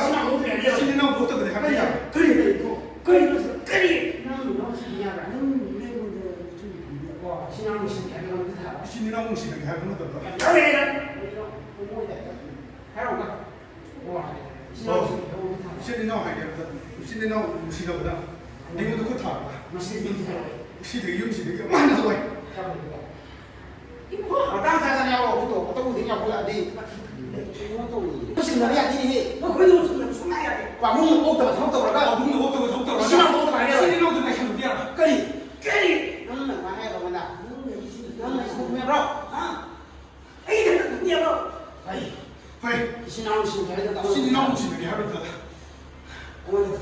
ꯏꯆꯤꯟ ꯏꯅꯥꯎ ꯑꯣꯛꯇꯕꯅꯤ ꯍꯥꯏꯕ ꯌꯥꯕ? ꯀꯔꯤ? ꯀꯔꯤ? ꯀꯔꯤ? ꯀꯔꯤ? ꯅꯪ ꯅꯅꯥꯎ ꯁꯤꯕ ꯌꯥꯕ꯭ꯔꯥ? ꯅꯪ ꯅꯪꯉꯣꯟꯗ ꯃꯆꯨ ꯅꯨꯄꯤꯗ ꯀꯣ, ꯏꯆꯤꯟ ꯏꯅꯥꯎ ꯅꯨꯡꯁꯤꯅ ꯍꯥꯏꯕ ꯉꯝꯗ ꯊꯥꯕ꯫ ꯏꯆꯤꯟ ꯏꯅꯥꯎ ꯅꯨꯡꯁꯤꯅꯒꯦ ꯍꯥꯏꯕ ꯃꯇꯝꯗ ꯌꯥꯝ ꯌꯥꯎꯔꯦ ꯅꯪ꯫ ꯍꯥꯏꯔꯛꯎꯗ꯫ ꯋꯥ꯫ ꯏꯆꯤꯟ ꯏꯅꯥꯎ ꯑꯣ꯫ ꯅꯨꯡꯁꯤꯅ ꯍꯥꯏꯕ ꯉꯝꯗ ꯊꯥꯕ꯫ ꯏꯆꯤꯟ ꯏꯅꯥꯎ ꯍꯥꯏꯒꯦ ꯍꯥꯏꯕꯗ, ꯏꯆꯤꯟ ꯏꯅꯥꯎ ꯅꯨꯡꯁꯤꯅꯕꯗ ꯑꯩꯉꯣꯟꯗ ꯈꯨꯠ ꯊꯥꯔꯛꯄ꯫ ꯃꯁꯤꯗꯤ ꯌꯨꯝꯁꯤꯗ ꯍꯥꯏꯔꯛꯑꯣ꯫ ꯁꯤꯗꯒꯤ ꯌꯨꯝꯁꯤꯗꯒꯤ ꯑꯃꯨꯛ ꯍꯟꯅ ꯍꯜꯂꯣꯏ꯫ ꯍꯥꯏꯔꯛꯑꯣ꯫ ꯃꯇꯥꯡ ꯆꯥꯗꯅ ꯌꯥꯎꯔꯣ, ꯑꯗꯨꯗꯣ ꯑꯇꯧꯕꯗꯤ ꯌꯥꯎꯈꯠꯂꯛꯑꯗꯤ꯫ ꯀꯩꯅꯣ ꯇꯧꯔꯤꯌꯦ꯫ ꯁꯤꯟꯅꯕ ꯌꯥꯗꯦꯅꯦꯍꯦ꯫ ꯃꯈꯣꯏꯗ ꯁꯤꯟꯅꯕ ꯁꯨꯡꯌꯥ ꯌꯥꯗꯦ꯫ ꯄꯥꯕꯨꯡꯅ ꯑꯣꯛꯇꯕ ꯊꯕꯛ ꯇꯧꯔꯒ꯫ ꯄꯥꯕꯨꯡꯅ ꯑꯣꯛꯇꯕ ꯊꯕꯛ ꯇꯧꯔꯒ꯫ ꯏꯆꯤꯟ ꯏꯅꯥꯎ ꯑꯣꯛꯇꯕ ꯍꯥꯏꯔꯒ꯫ ꯏꯆꯤꯟ ꯏꯅꯥꯎꯗ ꯇꯥꯏꯁꯟꯕꯗꯤ ꯌꯥꯔꯣꯏ꯫ ꯀꯔꯤ? ꯀꯔꯤ? ꯅꯪꯅ ꯀꯃꯥꯏ ꯍꯥꯏꯔꯕ ꯃꯉꯣꯟꯗ? ꯅꯪꯅ ꯏꯆꯤꯟ ꯅꯪꯅ ꯏꯆꯤꯟ ꯅꯥꯎ ꯍꯥꯏꯕ꯭ꯔꯣ? ꯍꯥ? ꯑꯩ ꯏꯊꯟꯇ ꯈꯪꯕ ꯌꯥꯕ꯭ꯔꯣ? ꯐꯩ, ꯐꯩ꯫ ꯏꯆꯤꯟ ꯏꯅꯥꯎꯁꯤꯡ ꯍꯥꯏꯔꯒ ꯇꯧꯔꯒ꯫ ꯏꯆꯤꯟ ꯏꯅꯥꯎ ꯅꯨꯡꯁꯤꯅꯒꯦ ꯍꯥꯏꯕꯗ꯫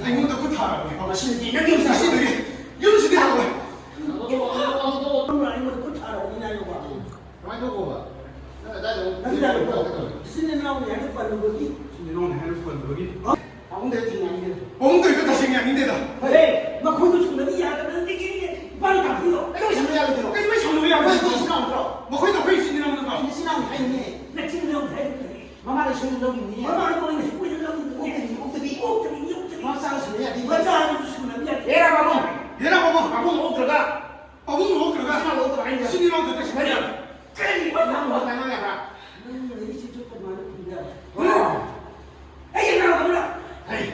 ꯑꯩꯉꯣꯟꯗ ꯈꯨꯠ ꯊꯥꯔꯕꯅꯦ꯫ ꯃꯁꯤꯗꯤ ꯅꯪ ꯌꯨꯝ ꯉꯁꯤꯗꯒꯤ ꯌꯨꯝꯁꯤꯗ ꯍꯜꯂꯣꯏ꯫ ꯑꯩꯉꯣꯟꯗ ꯈꯨꯠ ꯊꯥꯔꯕꯅꯤꯅ ꯑꯩꯉꯣꯟꯗ꯫ ꯀꯃꯥꯏꯅ ꯇꯧꯕ? ꯅꯪ ꯑꯗꯥꯏꯗ ꯑꯃꯨꯛ ꯅꯪ ꯑꯗꯥꯏꯗ ꯇꯧꯔꯛꯀꯗꯧꯔꯦ꯫ ꯏꯆꯤꯟ ꯏꯅꯥꯎꯅꯤ ꯍꯥꯏꯅ ꯄꯜꯂꯨꯕꯒꯤ꯫ ꯏꯆꯤꯟ ꯏꯅꯥꯎꯅꯤ ꯍꯥꯏꯅ ꯄꯜꯂꯨꯕꯒꯤ꯫ ꯄꯥꯕꯨꯡꯗ ꯊꯦꯡꯅꯅꯤꯡꯗꯦ꯫ ꯄꯥꯕꯨꯡꯗ ꯍꯦꯛꯇ ꯇꯁꯦꯡꯅ ꯌꯥꯅꯤꯡꯗꯦꯗ꯫ ꯍꯣꯏꯍꯦ, ꯃꯈꯣꯏꯗꯣ ꯁꯨꯡꯅꯕ ꯌꯥꯗꯕ ꯅꯪꯗꯤ ꯀꯔꯤꯒꯤ ꯏꯄꯥꯅ ꯇꯥꯛꯄꯤꯔꯣ? ꯀꯩꯗꯧꯕꯩ ꯁꯨꯡꯅꯕ ꯌꯥꯔꯣꯏꯗꯣꯏꯅꯣ? ꯀꯩꯗꯧꯕꯩ ꯁꯨꯡꯅꯕ ꯌꯥꯔꯣꯏꯗꯣꯏꯅꯣ? ꯃꯈꯣꯏ ꯏꯆꯤꯟ ꯏꯅꯥꯎ ꯅꯠꯇ꯭ꯔꯣ? ꯃꯈꯣꯏ ꯅꯈꯣꯏ ꯏꯆꯤꯟ ꯏꯅꯥꯎ ꯅꯠꯇ꯭ꯔꯣ? ꯏꯆꯤꯟ ꯏꯅꯥꯎꯅꯤ ꯍꯥꯏꯕꯅꯦ꯫ ꯅꯆꯤꯟ ꯏꯅꯥꯎꯅꯤ ꯍꯥꯏꯕꯅꯦ꯫ ꯃꯃꯥꯗ ꯁꯣꯏꯗꯅ ꯂꯧꯈꯤꯕꯅꯤꯅꯦ꯫ ꯃꯃꯥꯗ ꯑꯣꯏꯅ ꯁꯣꯏꯗꯅ ꯂꯧꯈꯤꯕꯅꯤꯅꯦ꯫ ꯑꯣꯛꯇꯕꯤ, ꯑꯣꯛꯇꯕꯤ꯫ ꯑꯣꯛꯇꯕꯤ, ꯑꯣꯛꯇꯕꯤ꯫ ꯃꯆꯥꯗꯨ ꯁꯨꯡꯅꯕ ꯌꯥꯗꯦ꯫ ꯃꯆꯥꯗꯨꯁꯨ ꯁꯨꯡꯅꯕ ꯌꯥꯗꯦ꯫ ꯍꯦꯔꯥ ꯄꯥꯕꯨꯡ! ꯍꯦꯔꯥ ꯄꯥꯕꯨꯡ! ꯄꯥꯕꯨꯡ ꯑꯣꯛꯇ꯭ꯔꯒ ꯄꯥꯕꯨꯡꯅ ꯑꯣꯛꯇ꯭ꯔꯒ ꯏꯆꯤꯟ ꯏꯅꯥꯎ ꯑꯣꯛꯇꯕ ꯍꯥꯏꯅ ꯏꯆꯤꯟ ꯏꯅꯥꯎ ꯀꯔꯤ? ꯀꯔꯤ? ꯅꯪ ꯅꯪ ꯌꯥꯕ꯭ꯔꯥ? ꯅꯪ ꯂꯩꯔꯤꯁꯤ ꯆꯨꯞꯄ ꯃꯥꯅ ꯐꯪꯕ ꯌꯥꯕ꯭ꯔꯥ? ꯍꯣꯏ꯫ ꯑꯩ ꯀꯅꯥ ꯈꯪꯕ꯭ꯔꯥ? ꯐꯩ,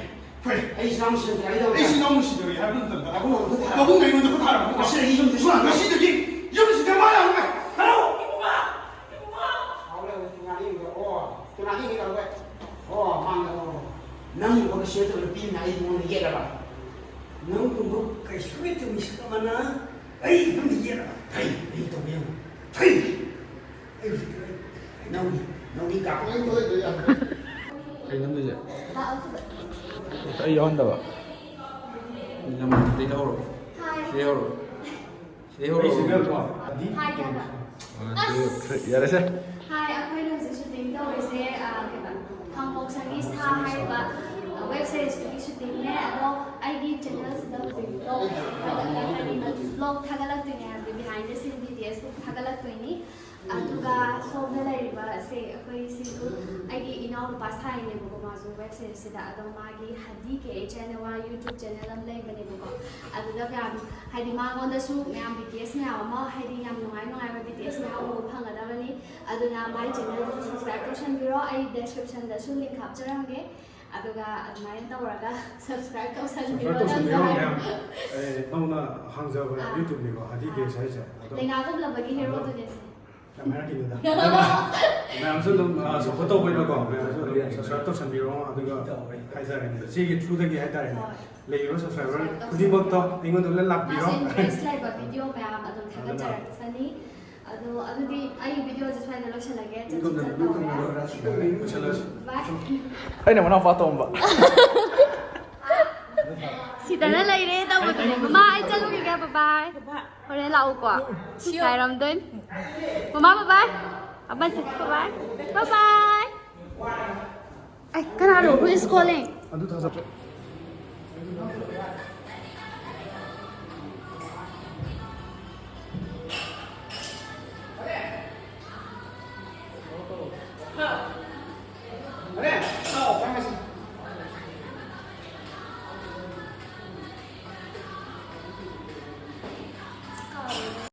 ꯐꯩ꯫ ꯑꯩ ꯑꯩꯁꯤ ꯏꯅꯥꯎ ꯅꯨꯡꯁꯤꯗꯧꯔꯤ ꯍꯥꯏꯕ ꯃꯇꯝꯗ ꯃꯕꯨꯡ ꯑꯩꯉꯣꯟꯗ ꯈꯨꯠ ꯊꯥꯔꯝꯃꯒ ꯉꯁꯤꯗꯒꯤ ꯌꯨꯝꯗ ꯁꯨꯡꯍꯟ ꯉꯁꯤꯗꯒꯤ ꯌꯨꯝꯁꯤꯗ ꯃꯥ ꯌꯥꯝ ꯅꯨꯡꯉꯥꯏ꯫ ꯍꯔꯥꯎ! ꯏꯕꯨꯡꯉꯣ! ꯏꯕꯨꯡꯉꯣ! ꯁꯥꯎ ꯂꯩꯔꯦ, ꯇꯨꯅꯥꯗꯤ ꯌꯦꯡꯉꯣ꯫ ꯑꯣ, ꯇꯨꯅꯥꯗꯤ ꯀꯩꯗꯧꯔꯒꯦ? ꯑꯣ, ꯃꯥꯅ, ꯑꯣ, ꯅꯪꯒꯨꯝꯕ ꯀꯩꯁꯨ ꯅꯠꯇꯕ ꯅꯨꯄꯤ ꯑꯃꯅ ꯑꯩ ꯅꯉꯣꯟꯗ ꯌꯦꯠꯂꯕ? ꯅꯪꯒꯨꯝꯕ ꯀꯩꯁꯨ ꯅꯠꯇꯕ ꯃꯤꯁꯛ ꯑꯃꯅ ꯑꯩ ꯏꯕꯨꯡꯗ ꯌꯦꯠꯂꯕ? ꯐꯩ, ꯑꯩ ꯇꯧꯕ ꯌꯥꯕ꯫ ꯐꯩ! ꯑꯩ ꯍꯧꯖꯤꯛ ꯅꯧꯔꯤ, ꯅꯧꯔꯤ ꯀꯥꯞꯄ꯫ ꯀꯩ ꯅꯝꯗꯣꯏꯁꯦ? ꯑꯩ ꯌꯥꯎꯍꯟꯗꯕ꯫ ꯅꯝꯕꯔꯗꯩ ꯂꯧꯍꯧꯔꯣ꯫ ꯁꯤꯗꯩ ꯍꯧꯔꯣ꯫ ꯁꯤꯗꯩ ꯍꯧꯔꯣ꯫ ꯍꯥꯏ ꯀꯌꯥꯗ? One, two, three. ꯌꯥꯔꯦꯁꯦ꯫ ꯍꯥꯏ, ꯑꯩꯈꯣꯏꯅ ꯍꯧꯖꯤꯛ ꯁꯨꯇꯤꯡ ꯇꯧꯔꯤꯁꯦ, ꯑ, ꯀꯩꯕ, ꯈꯥꯡꯄꯣꯛꯁꯪꯒꯤ ꯁꯥ ꯍꯥꯏꯔꯤꯕ, ꯑ, ꯋꯦꯕ ꯁꯤꯔꯤꯁꯇꯨꯒꯤ ꯁꯨꯇꯤꯡꯅꯦ꯫ ꯑꯗꯣ ꯑꯩꯒꯤ ꯆꯦꯅꯦꯜꯁꯤꯗ ꯍꯧꯖꯤꯛ ꯕ꯭ꯂꯣꯒ ꯊꯥꯒꯠꯂꯛꯀꯅꯤ, ꯍꯥꯏꯗꯤ ꯕ꯭ꯂꯣꯒ ꯊꯥꯒꯠꯂꯛꯇꯣꯏꯅꯦ ꯍꯥꯏꯕꯗꯤ behind the scene details ꯊꯥꯒꯠꯂꯛꯇꯣꯏꯅꯤ꯫ ꯑꯗꯨꯒ ꯁꯣꯝꯗ ꯂꯩꯔꯤꯕꯁꯦ ꯑꯩꯈꯣꯏ ꯁꯤꯁꯨ ꯑꯩꯒꯤ ꯏꯅꯥꯎꯅꯨꯄꯥ ꯁꯥꯏꯅꯦꯕꯀꯣ, ꯃꯥꯁꯨ ꯋꯦꯕ ꯁꯤꯔꯤꯁꯁꯤꯗ꯫ ꯑꯗꯣ ꯃꯥꯒꯤ ꯍꯗꯤ ꯀꯦ ꯑꯩꯆ ꯍꯥꯏꯅ ꯃꯥ ꯌꯨꯇ꯭ꯌꯨꯕ ꯆꯦꯅꯦꯜ ꯑꯃ ꯂꯩꯕꯅꯦꯕꯀꯣ꯫ ꯑꯗꯨꯗ ꯃꯌꯥꯝ, ꯍꯥꯏꯗꯤ ꯃꯉꯣꯟꯗꯁꯨ ꯃꯌꯥꯝ ꯕꯤ ꯇꯤ ꯑꯦꯁ ꯃꯌꯥꯝ ꯑꯃ, ꯍꯥꯏꯗꯤ ꯌꯥꯝ ꯅꯨꯡꯉꯥꯏ ꯅꯨꯡꯉꯥꯏꯕ ꯕꯤ ꯇꯤ ꯑꯦꯁ ꯃꯌꯥꯝ ꯎꯕ ꯐꯪꯒꯗꯕꯅꯤ꯫ ꯑꯗꯨꯅ ꯃꯥꯏ ꯆꯦꯅꯦꯜꯗꯨꯁꯨ ꯁꯕꯁꯀ꯭ꯔꯥꯏꯕ ꯇꯧꯁꯟꯕꯤꯔꯣ, ꯑꯩ ꯗꯦꯁꯀ꯭ꯔꯤꯞꯁꯟꯗꯁꯨ ꯂꯤꯡ ꯍꯥꯞꯆꯔꯝꯒꯦ꯫ ꯑꯗꯨꯒ ꯑꯗꯨꯃꯥꯏꯅ ꯇꯧꯔꯒ ꯁꯕꯁꯀ꯭ꯔꯥꯏꯕ ꯇꯧꯁꯟꯕꯤꯔꯣ꯫ ꯁꯕꯁꯀ꯭ꯔꯥꯏꯕ ꯇꯧꯁꯟꯕꯤꯔꯣ ꯅꯪꯁꯨ꯫ ꯃꯌꯥꯝ꯫ ꯑꯦ, ꯅꯧꯅ ꯍꯥꯡꯖꯕ ꯑꯥ꯫ ꯌꯨꯇ꯭ꯌꯨꯕꯅꯤꯀꯣ, ꯍꯗꯤ ꯑꯥ꯫ ꯀꯦ ꯑꯩꯆ ꯍꯥꯏꯁꯦ꯫ ꯑꯗꯣ ꯂꯩꯅꯥ ꯒꯨꯝꯂꯕꯒꯤ ꯑꯗꯣ ꯍꯦꯔꯣꯗꯨꯅꯦ ꯁꯦ꯫ ꯌꯥꯝ ꯍꯥꯏꯔꯛꯈꯤꯅꯨꯗ꯫ ꯃꯌꯥꯝꯁꯨ ꯑꯗꯨꯝ, ꯑ, ꯁꯞꯄꯣꯔꯠ ꯇꯧꯕꯩꯅꯀꯣ, ꯃꯌꯥꯝꯁꯨ ꯑꯗꯨꯝ ꯁꯕꯁꯀ꯭ꯔꯥꯏꯕ ꯇꯧꯁꯟꯕꯤꯔꯣ, ꯑꯗꯨꯒ ꯍꯥꯏꯖꯔꯒꯦ, ꯁꯤꯒꯤ ꯊ꯭ꯔꯨꯗꯒꯤ ꯍꯥꯏꯇꯥꯔꯦꯅꯦ, ꯍꯣꯏ꯫ ꯂꯩꯔꯤꯕ ꯁꯕꯁꯀ꯭ꯔꯥꯏꯕꯔ ꯈꯨꯗꯤꯡꯃꯛꯇꯣ ꯑꯩꯉꯣꯟꯗ ꯂꯣꯏ ꯂꯥꯛꯄꯤꯔꯣ꯫ ꯃꯥꯁꯦ ꯏꯟꯇꯔꯦꯁ ꯂꯩꯕ ꯚꯤꯗꯤꯑꯣ ꯃꯌꯥꯝ ꯑꯗꯨꯝ ꯑꯗꯨꯅ ꯊꯥꯒꯠꯆꯔꯛꯁꯅꯤ꯫ ꯑꯗꯣ ꯑꯗꯨꯗꯤ ꯑꯩ ꯚꯤꯗꯤꯑꯣꯁꯦ ꯁ꯭ꯋꯥꯏꯗ ꯂꯣꯏꯁꯤꯜꯂꯒꯦ꯫ ꯆꯠ, ꯆꯠ, ꯆꯠ ꯇꯧꯔꯣ꯫ ꯂꯣꯏꯁꯤꯜꯂꯁꯤ꯫ ꯕꯥꯏ꯫ ꯑꯩꯅ ꯃꯅꯥꯎꯄꯥ ꯇꯣꯝꯕ꯫ ꯁꯤꯗꯅ ꯂꯩꯔꯦ ꯇꯧꯕꯗꯨꯅꯦ꯫ ꯃꯃꯥ, ꯑꯩ ꯆꯠꯂꯨꯈꯤꯒꯦ, ꯕꯥꯏ ꯕꯥꯏ꯫ ꯍꯣꯔꯦꯟ ꯂꯥꯛꯎꯀꯣ꯫ ꯉꯥꯏꯔꯝꯗꯣꯏꯅꯤ꯫ ꯃꯃꯥ, ꯕꯥꯏ ꯕꯥꯏ꯫ ꯑꯃꯁꯦ, ꯕꯥꯏ ꯕꯥꯏ꯫ ꯕꯥꯏ ꯕꯥꯏ꯫ ꯑꯩ ꯀꯅꯥꯅꯣ? Who is calling? ꯑꯗꯨ ꯊꯥꯖꯕ꯫